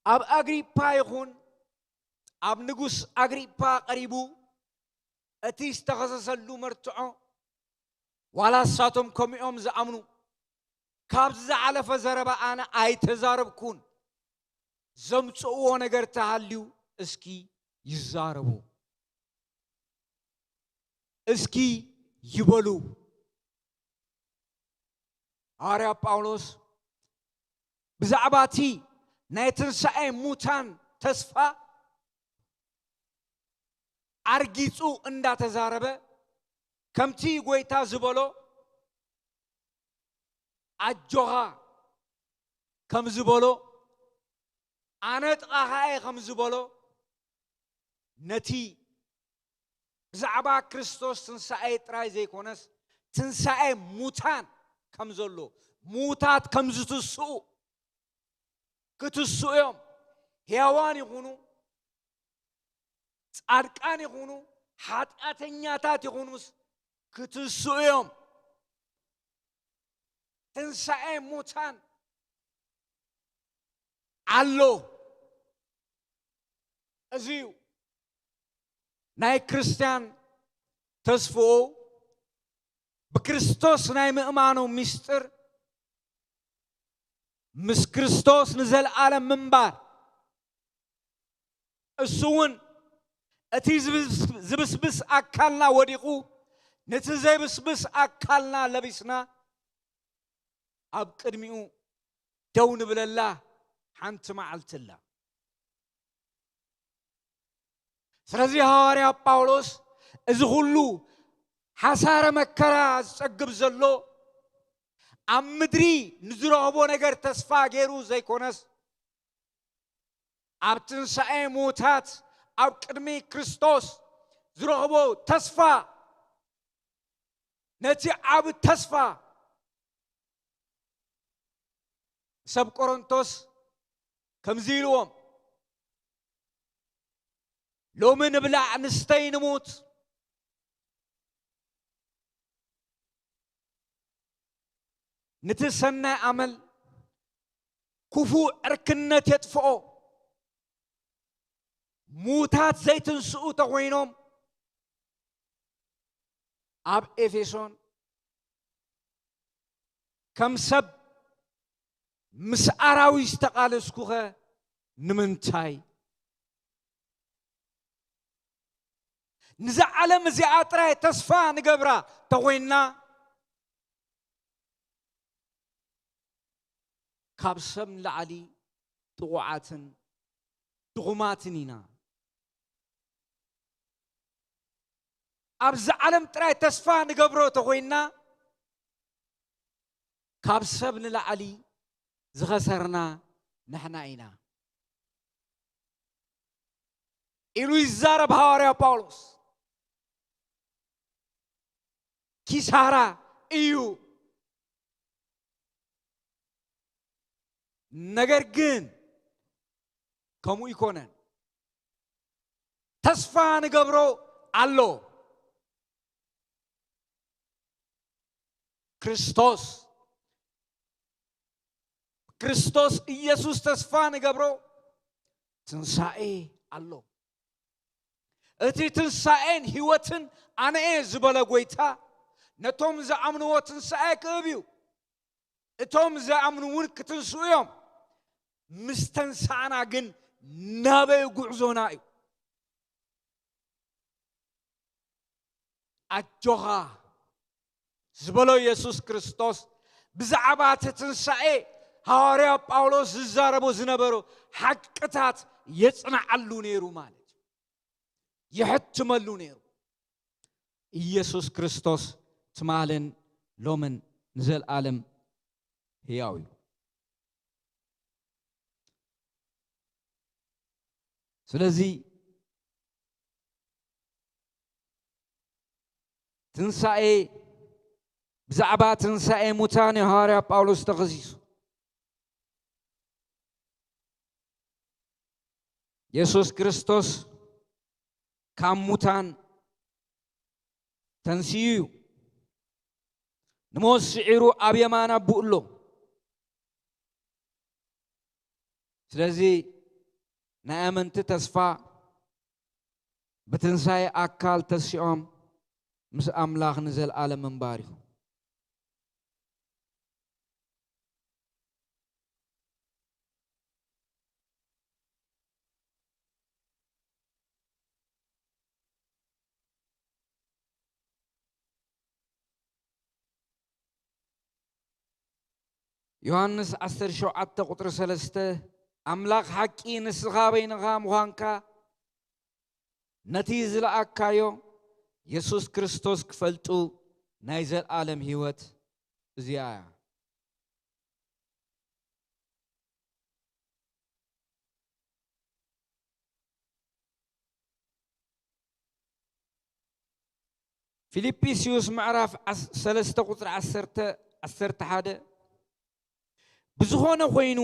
ኣብ ኣግሪጳ ይኹን ኣብ ንጉስ ኣግሪጳ ቀሪቡ እቲ ዝተኸሰሰሉ መርትዖ፣ ዋላ ንሳቶም ከምኡ እዮም ዝኣምኑ፣ ካብዚ ዝሓለፈ ዘረባ ኣነ ኣይተዛረብኩን። ዘምጽእዎ ነገር ተሃልዩ እስኪ ይዛረቡ፣ እስኪ ይበሉ። ሃዋርያ ጳውሎስ ብዛዕባ እቲ ናይ ትንሳኤ ሙታን ተስፋ ኣርጊጹ እንዳተዛረበ፣ ከምቲ ጐይታ ዝበሎ፣ ኣጆኻ ከም ዝበሎ፣ ኣነ ጥቓኻ እየ ከም ዝበሎ፣ ነቲ ብዛዕባ ክርስቶስ ትንሳኤ ጥራይ ዘይኮነስ፣ ትንሳኤ ሙታን ከም ዘሎ፣ ምዉታት ከም ዝትስኡ፣ ክትስኡ እዮም። ሕያዋን ይኹኑ፣ ጻድቃን ይኹኑ፣ ሓጢኣተኛታት ይኹኑስ፣ ክትስኡ እዮም። ትንሳኤ ሙታን ኣሎ። እዚ እዩ ናይ ክርስትያን ተስፍኡ፣ ብክርስቶስ ናይ ምእማኑ ምስጢር፣ ምስ ክርስቶስ ንዘለኣለም ምንባር። እሱ እውን እቲ ዝብስ-፣ ዝብስብስ ኣካልና ወዲቑ፣ ነቲ ዘይብስብስ ኣካልና ለቢስና፣ ኣብ ቅድሚኡ ደው ንብለላ ሓንቲ መዓልቲ ኣላ። ስለዚ ሃዋርያ ጳውሎስ እዚ ኩሉ ሓሳረ መከራ ዝጸግብ ዘሎ፣ ኣብ ምድሪ ንዝረኽቦ ነገር ተስፋ ገይሩ ዘይኮነስ፣ ኣብ ትንሳኤ ምዉታት ኣብ ቅድሚ ክርስቶስ ዝረኽቦ ተስፋ፣ ነቲ ዓቢ ተስፋ፣ ሰብ ቆሮንቶስ ከምዚ ኢልዎም፣ ሎሚ ንብላዕ ንስተይ ንሙት፣ ነቲ ሰናይ ኣመል ክፉእ ዕርክነት የጥፍኦ። ምዉታት ዘይትንስኡ ተኾይኖም፣ ኣብ ኤፌሶን ከም ሰብ ምስ ኣራዊት ዝተቓለስኩኸ ንምንታይ? ነዛ ዓለም እዚኣ ጥራይ ተስፋ ንገብራ ተኾይንና፣ ካብ ሰብ ንላዕሊ ጥቑዓትን ድኹማትን ኢና። ኣብዛ ዓለም ጥራይ ተስፋ ንገብሮ ተኾይንና፣ ካብ ሰብ ንላዕሊ ዝኸሰርና ንሕና ኢና ኢሉ ይዛረብ ሃዋርያ ጳውሎስ። ኪሳራ እዩ። ነገር ግን ከምኡ ይኮነን። ተስፋ ንገብሮ ኣሎ። ክርስቶስ ክርስቶስ ኢየሱስ ተስፋ ንገብሮ ትንሳኤ ኣሎ። እቲ ትንሳኤን ህይወትን ኣነ እየ ዝበለ ጎይታ፣ ነቶም ዝኣምንዎ ትንሳኤ ክህብ እዩ። እቶም ዝኣምኑ እውን ክትንስኡ እዮም። ምስ ተንሳእና ግን ናበይ ጉዕዞና እዩ? ኣጆኻ ዝበሎ የሱስ ክርስቶስ ብዛዕባ እቲ ትንሳኤ ሃዋርያ ጳውሎስ ዝዛረቦ ዝነበሩ ሓቅታት የጽንዓሉ ነይሩ ማለት እዩ። የሕትመሉ ነይሩ። ኢየሱስ ክርስቶስ ትማልን ሎምን ንዘለኣለም ህያው እዩ። ስለዚ ትንሳኤ ብዛዕባ ትንሳኤ ሙታን እዩ ሃዋርያ ጳውሎስ ተኸሲሱ። የሱስ ክርስቶስ ካብ ሙታን ተንሲኡ እዩ። ንሞት ስዒሩ ኣብ የማን ኣቦኡ ኣሎ። ስለዚ ናይ ኣመንቲ ተስፋ ብትንሳኤ ኣካል ተሲኦም ምስ ኣምላኽ ንዘለኣለም ምንባር እዩ። ዮሃንስ ዓሰርተ ሸውዓተ ቁጽሪ ሰለስተ ኣምላኽ ሓቂ ንስኻ በይንኻ ምዃንካ ነቲ ዝለኣካዮ የሱስ ክርስቶስ ክፈልጡ ናይ ዘለኣለም ህይወት እዚኣ እያ። ፊልጵስዩስ ምዕራፍ ዓስ- ሰለስተ ቁጽሪ ዓሰርተ፣ ዓሰርተ ሓደ ብዝኾነ ኮይኑ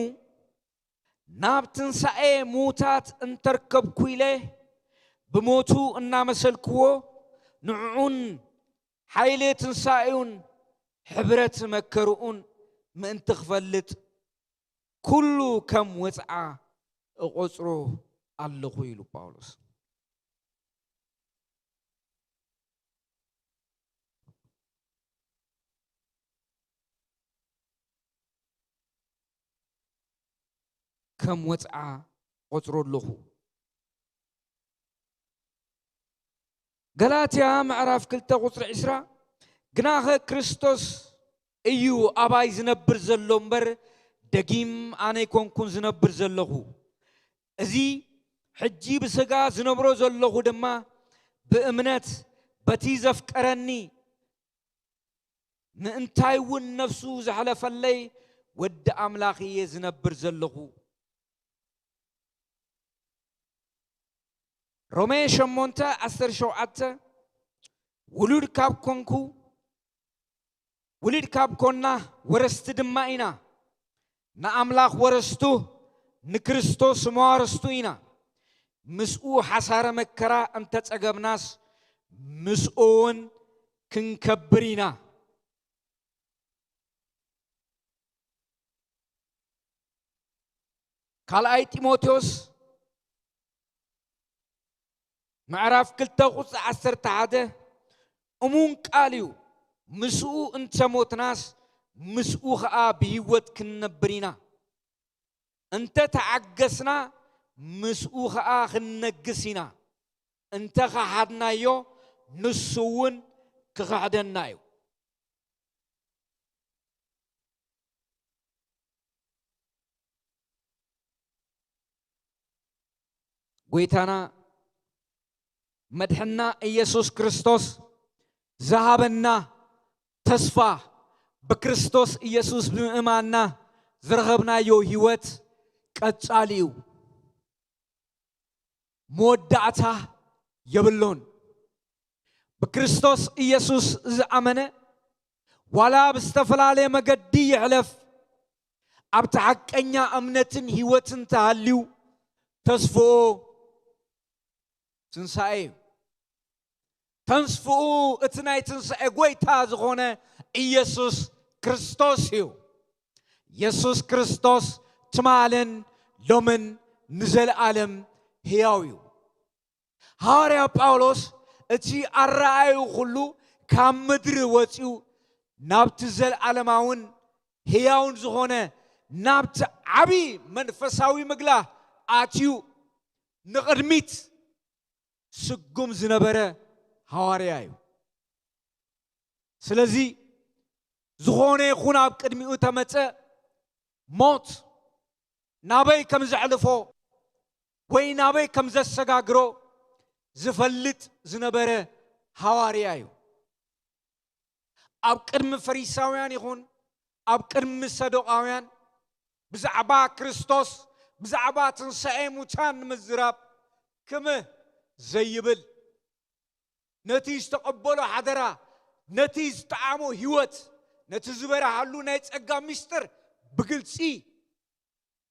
ናብ ትንሳኤ ምዉታት እንተርከብኩ ኢለ ብሞቱ እናመሰልክዎ ንዕኡን ሓይሊ ትንሳኤኡን ሕብረት መከርኡን ምእንቲ ክፈልጥ ኩሉ ከም ወጽዓ እቆጽሮ ኣለኹ ኢሉ ጳውሎስ። ከም ወጽዓ ቆጽሮ ኣለኹ። ገላትያ ምዕራፍ ክልተ ቁጽሪ ዕስራ ግናኸ ክርስቶስ እዩ ኣባይ ዝነብር ዘሎ እምበር ደጊም ኣነ ኣይኮንኩን ዝነብር ዘለኹ። እዚ ሕጂ ብስጋ ዝነብሮ ዘለኹ ድማ ብእምነት በቲ ዘፍቀረኒ ምእንታይ እውን ነፍሱ ዘሕለፈለይ ወዲ ኣምላኽ እየ ዝነብር ዘለኹ። ሮሜ ሸሞንተ ዓሰርተ ሸውዓተ ውሉድ ካብ ኮንኩ ውሉድ ካብ ኮና ወረስቲ ድማ ኢና፣ ንኣምላኽ ወረስቱ ንክርስቶስ መዋርስቱ ኢና። ምስኡ ሓሳረ መከራ እንተጸገብናስ ምስኡ እውን ክንከብር ኢና። ካልኣይ ጢሞቴዎስ ምዕራፍ ክልተ ቁጽሪ ዓሰርተ ሓደ እሙን ቃል እዩ፣ ምስኡ እንተሞትናስ ምስኡ ኸኣ ብህይወት ክንነብር ኢና፣ እንተ ተዓገስና ምስኡ ኸኣ ክንነግስ ኢና፣ እንተ ኸሓድናዮ ንሱ እውን ክኽሕደና እዩ። ጎይታና መድሕና ኢየሱስ ክርስቶስ ዝሃበና ተስፋ ብክርስቶስ ኢየሱስ ብምእማንና ዝረኸብናዮ ህይወት ቀጻሊ እዩ። መወዳእታ የብሉን። ብክርስቶስ ኢየሱስ ዝኣመነ ዋላ ብዝተፈላለየ መገዲ ይሕለፍ፣ ኣብቲ ሓቀኛ እምነትን ህይወትን ተሃልዩ ተስፍኡ ትንሳኤ እዩ። ተስፍኡ እቲ ናይ ትንሳኤ ጎይታ ዝኾነ ኢየሱስ ክርስቶስ እዩ። ኢየሱስ ክርስቶስ ትማልን ሎምን ንዘለኣለም ህያው እዩ። ሃዋርያ ጳውሎስ እቲ ኣረኣዩ ኩሉ ካብ ምድሪ ወፂኡ ናብቲ ዘለኣለማውን ህያውን ዝኾነ ናብቲ ዓቢ መንፈሳዊ ምግላ ኣትዩ ንቕድሚት ስጉም ዝነበረ ሃዋርያ እዩ። ስለዚ ዝኾነ ይኹን ኣብ ቅድሚኡ ተመጸ ሞት ናበይ ከም ዘዕልፎ ወይ ናበይ ከም ዘሰጋግሮ ዝፈልጥ ዝነበረ ሃዋርያ እዩ። ኣብ ቅድሚ ፈሪሳውያን ይኹን ኣብ ቅድሚ ሰዶቃውያን ብዛዕባ ክርስቶስ፣ ብዛዕባ ትንሳኤ ሙታን ንምዝራብ ክምህ ዘይብል፣ ነቲ ዝተቐበሎ ሓደራ፣ ነቲ ዝጠዓሞ ህይወት፣ ነቲ ዝበርሃሉ ናይ ጸጋ ምስጢር ብግልጺ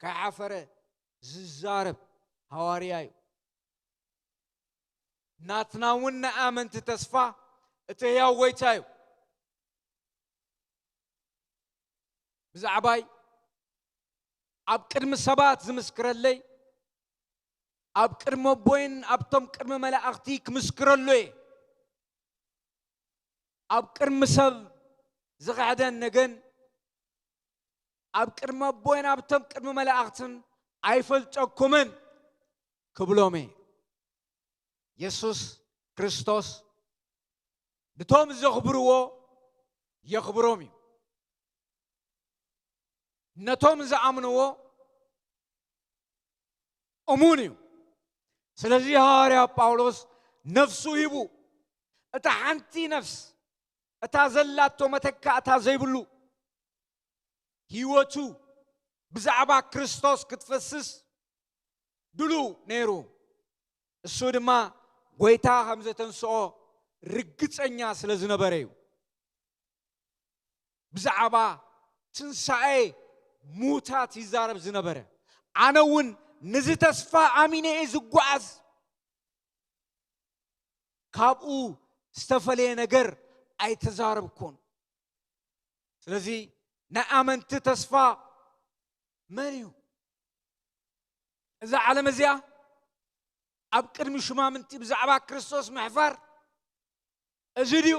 ከይሓፈረ ዝዛረብ ሃዋርያ እዩ። ናትና እውን ናይ ኣመንቲ ተስፋ እቲ ህያው ጎይታ እዩ። ብዛዕባይ ኣብ ቅድሚ ሰባት ዝምስክረለይ፣ ኣብ ቅድሚ ኣቦይን ኣብቶም ቅድሚ መላእኽቲ ክምስክረሉ እየ። ኣብ ቅድሚ ሰብ ዝኽሕደን ነገን፣ ኣብ ቅድሚ ኣቦይን ኣብቶም ቅድሚ መላእኽትን ኣይፈልጠኩምን ክብሎም እየ። የሱስ ክርስቶስ ነቶም ዘኽብርዎ የኽብሮም እዩ። ነቶም ዝኣምንዎ እሙን እዩ። ስለዚ ሃዋርያ ጳውሎስ ነፍሱ ሂቡ፣ እታ ሓንቲ ነፍስ፣ እታ ዘላቶ መተካእታ ዘይብሉ ህይወቱ ብዛዕባ ክርስቶስ ክትፈስስ ድሉው ነይሩ። እሱ ድማ ጐይታ ከም ዘተንስኦ ርግጸኛ ስለ ዝነበረ እዩ። ብዛዕባ ትንሳኤ ሙታት ይዛረብ ዝነበረ። ኣነ እውን ነዚ ተስፋ ኣሚነ እየ ዝጓዓዝ። ካብኡ ዝተፈለየ ነገር ኣይተዛረብኩን። ስለዚ ናይ ኣመንቲ ተስፋ መን እዩ? እዛ ዓለም እዚኣ ኣብ ቅድሚ ሹማምንቲ ብዛዕባ ክርስቶስ ምሕፋር እዚ ድዩ?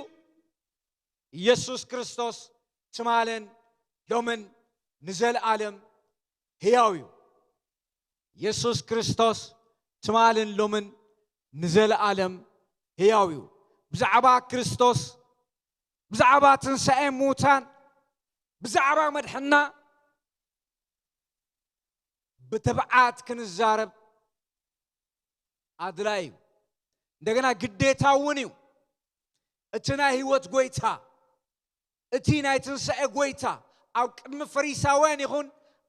ኢየሱስ ክርስቶስ ትማልን ሎምን ንዘለኣለም ህያው እዩ። ኢየሱስ ክርስቶስ ትማልን ሎምን ንዘለኣለም ህያው እዩ። ብዛዕባ ክርስቶስ፣ ብዛዕባ ትንሳኤ ሙታን፣ ብዛዕባ መድሕና ብትብዓት ክንዛረብ ኣድላይ እዩ። እንደገና ግዴታ እውን እዩ። እቲ ናይ ህይወት ጐይታ፣ እቲ ናይ ትንሳኤ ጐይታ ኣብ ቅድሚ ፈሪሳውያን ይኹን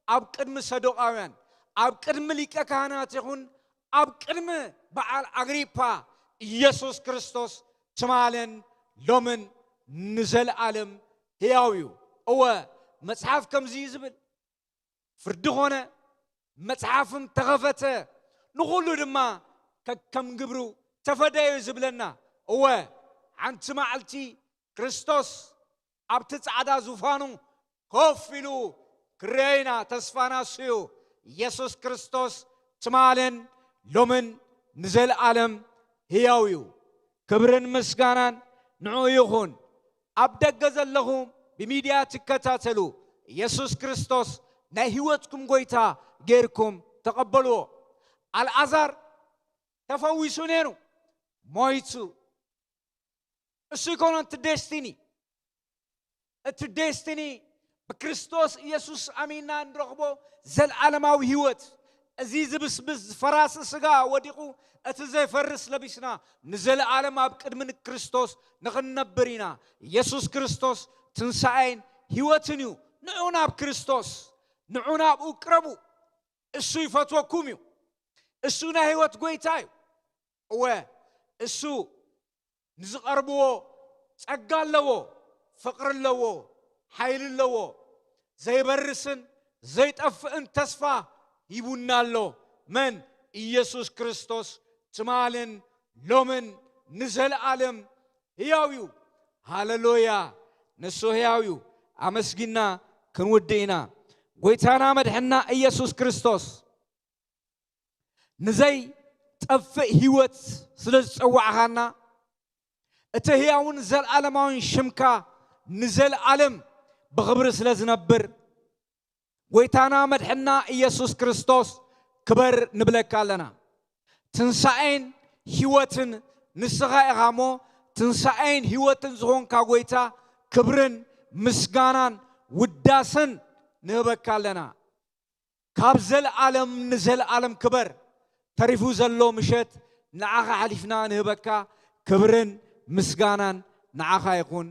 ኣብ ቅድሚ ሰዱቃውያን፣ ኣብ ቅድሚ ሊቀ ካህናት ይኹን ኣብ ቅድሚ በዓል ኣግሪፓ፣ ኢየሱስ ክርስቶስ ትማልን ሎምን ንዘለኣለም ህያው እዩ። እወ፣ መጽሓፍ ከምዚ እዩ ዝብል፣ ፍርዲ ኾነ፣ መጽሓፍም ተኸፈተ፣ ንኹሉ ድማ ከከም ግብሩ ተፈደዮ ዝብለና። እወ፣ ሓንቲ መዓልቲ ክርስቶስ ኣብቲ ጻዕዳ ዙፋኑ ኮፍ ኢሉ ክርአዮ ኢና። ተስፋና እሱ እዩ። ኢየሱስ ክርስቶስ ትማልን ሎምን ንዘለኣለም ህያው እዩ። ክብርን ምስጋናን ንዕኡ ይኹን። ኣብ ደገ ዘለኹም ብሚድያ ትከታተሉ፣ ኢየሱስ ክርስቶስ ናይ ህይወትኩም ጐይታ ጌርኩም ተቐበልዎ። ኣልዓዛር ተፈዊሱ ነይሩ፣ ሞይቱ። እሱ ይኮኖ እቲ ዴስቲኒ። እቲ ዴስቲኒ ብክርስቶስ ኢየሱስ ኣሚንና እንረኽቦ ዘልዓለማዊ ህይወት። እዚ ዝብስብስ ዝፈራሲ ስጋ ወዲቑ፣ እቲ ዘይፈርስ ለቢስና ንዘለዓለም ኣብ ቅድሚ ክርስቶስ ንኽንነብር ኢና። ኢየሱስ ክርስቶስ ትንሳኤን ህይወትን እዩ። ንዑ ናብ ክርስቶስ፣ ንዑ ናብኡ ቅረቡ። እሱ ይፈትወኩም እዩ። እሱ ናይ ህይወት ጐይታ እዩ። እወ፣ እሱ ንዝቐርብዎ ጸጋ ኣለዎ፣ ፍቕሪ ኣለዎ፣ ሓይሊ ኣለዎ። ዘይበርስን ዘይጠፍእን ተስፋ ሂቡና ኣሎ። መን? ኢየሱስ ክርስቶስ ትማልን ሎምን ንዘለኣለም ህያው እዩ። ሃሌሉያ! ንሱ ህያው እዩ። ኣመስጊና ክንውድእ ኢና። ጎይታና መድሕና ኢየሱስ ክርስቶስ ንዘይጠፍእ ህይወት ስለ ዝጸዋዕኻና፣ እቲ ህያውን ዘለዓለማውን ሽምካ ንዘለዓለም ብኽብሪ ስለ ዝነብር፣ ጎይታና መድሕና ኢየሱስ ክርስቶስ ክበር ንብለካ ኣለና። ትንሳኤን ህይወትን ንስኻ ኢኻ እሞ፣ ትንሳኤን ህይወትን ዝኾንካ ጎይታ ክብርን ምስጋናን ውዳሰን ንህበካ ኣለና። ካብ ዘለዓለም ንዘለዓለም ክበር። ተሪፉ ዘሎ ምሸት ንዓኻ ሓሊፍና ንህበካ። ክብርን ምስጋናን ንዓኻ ይኹን።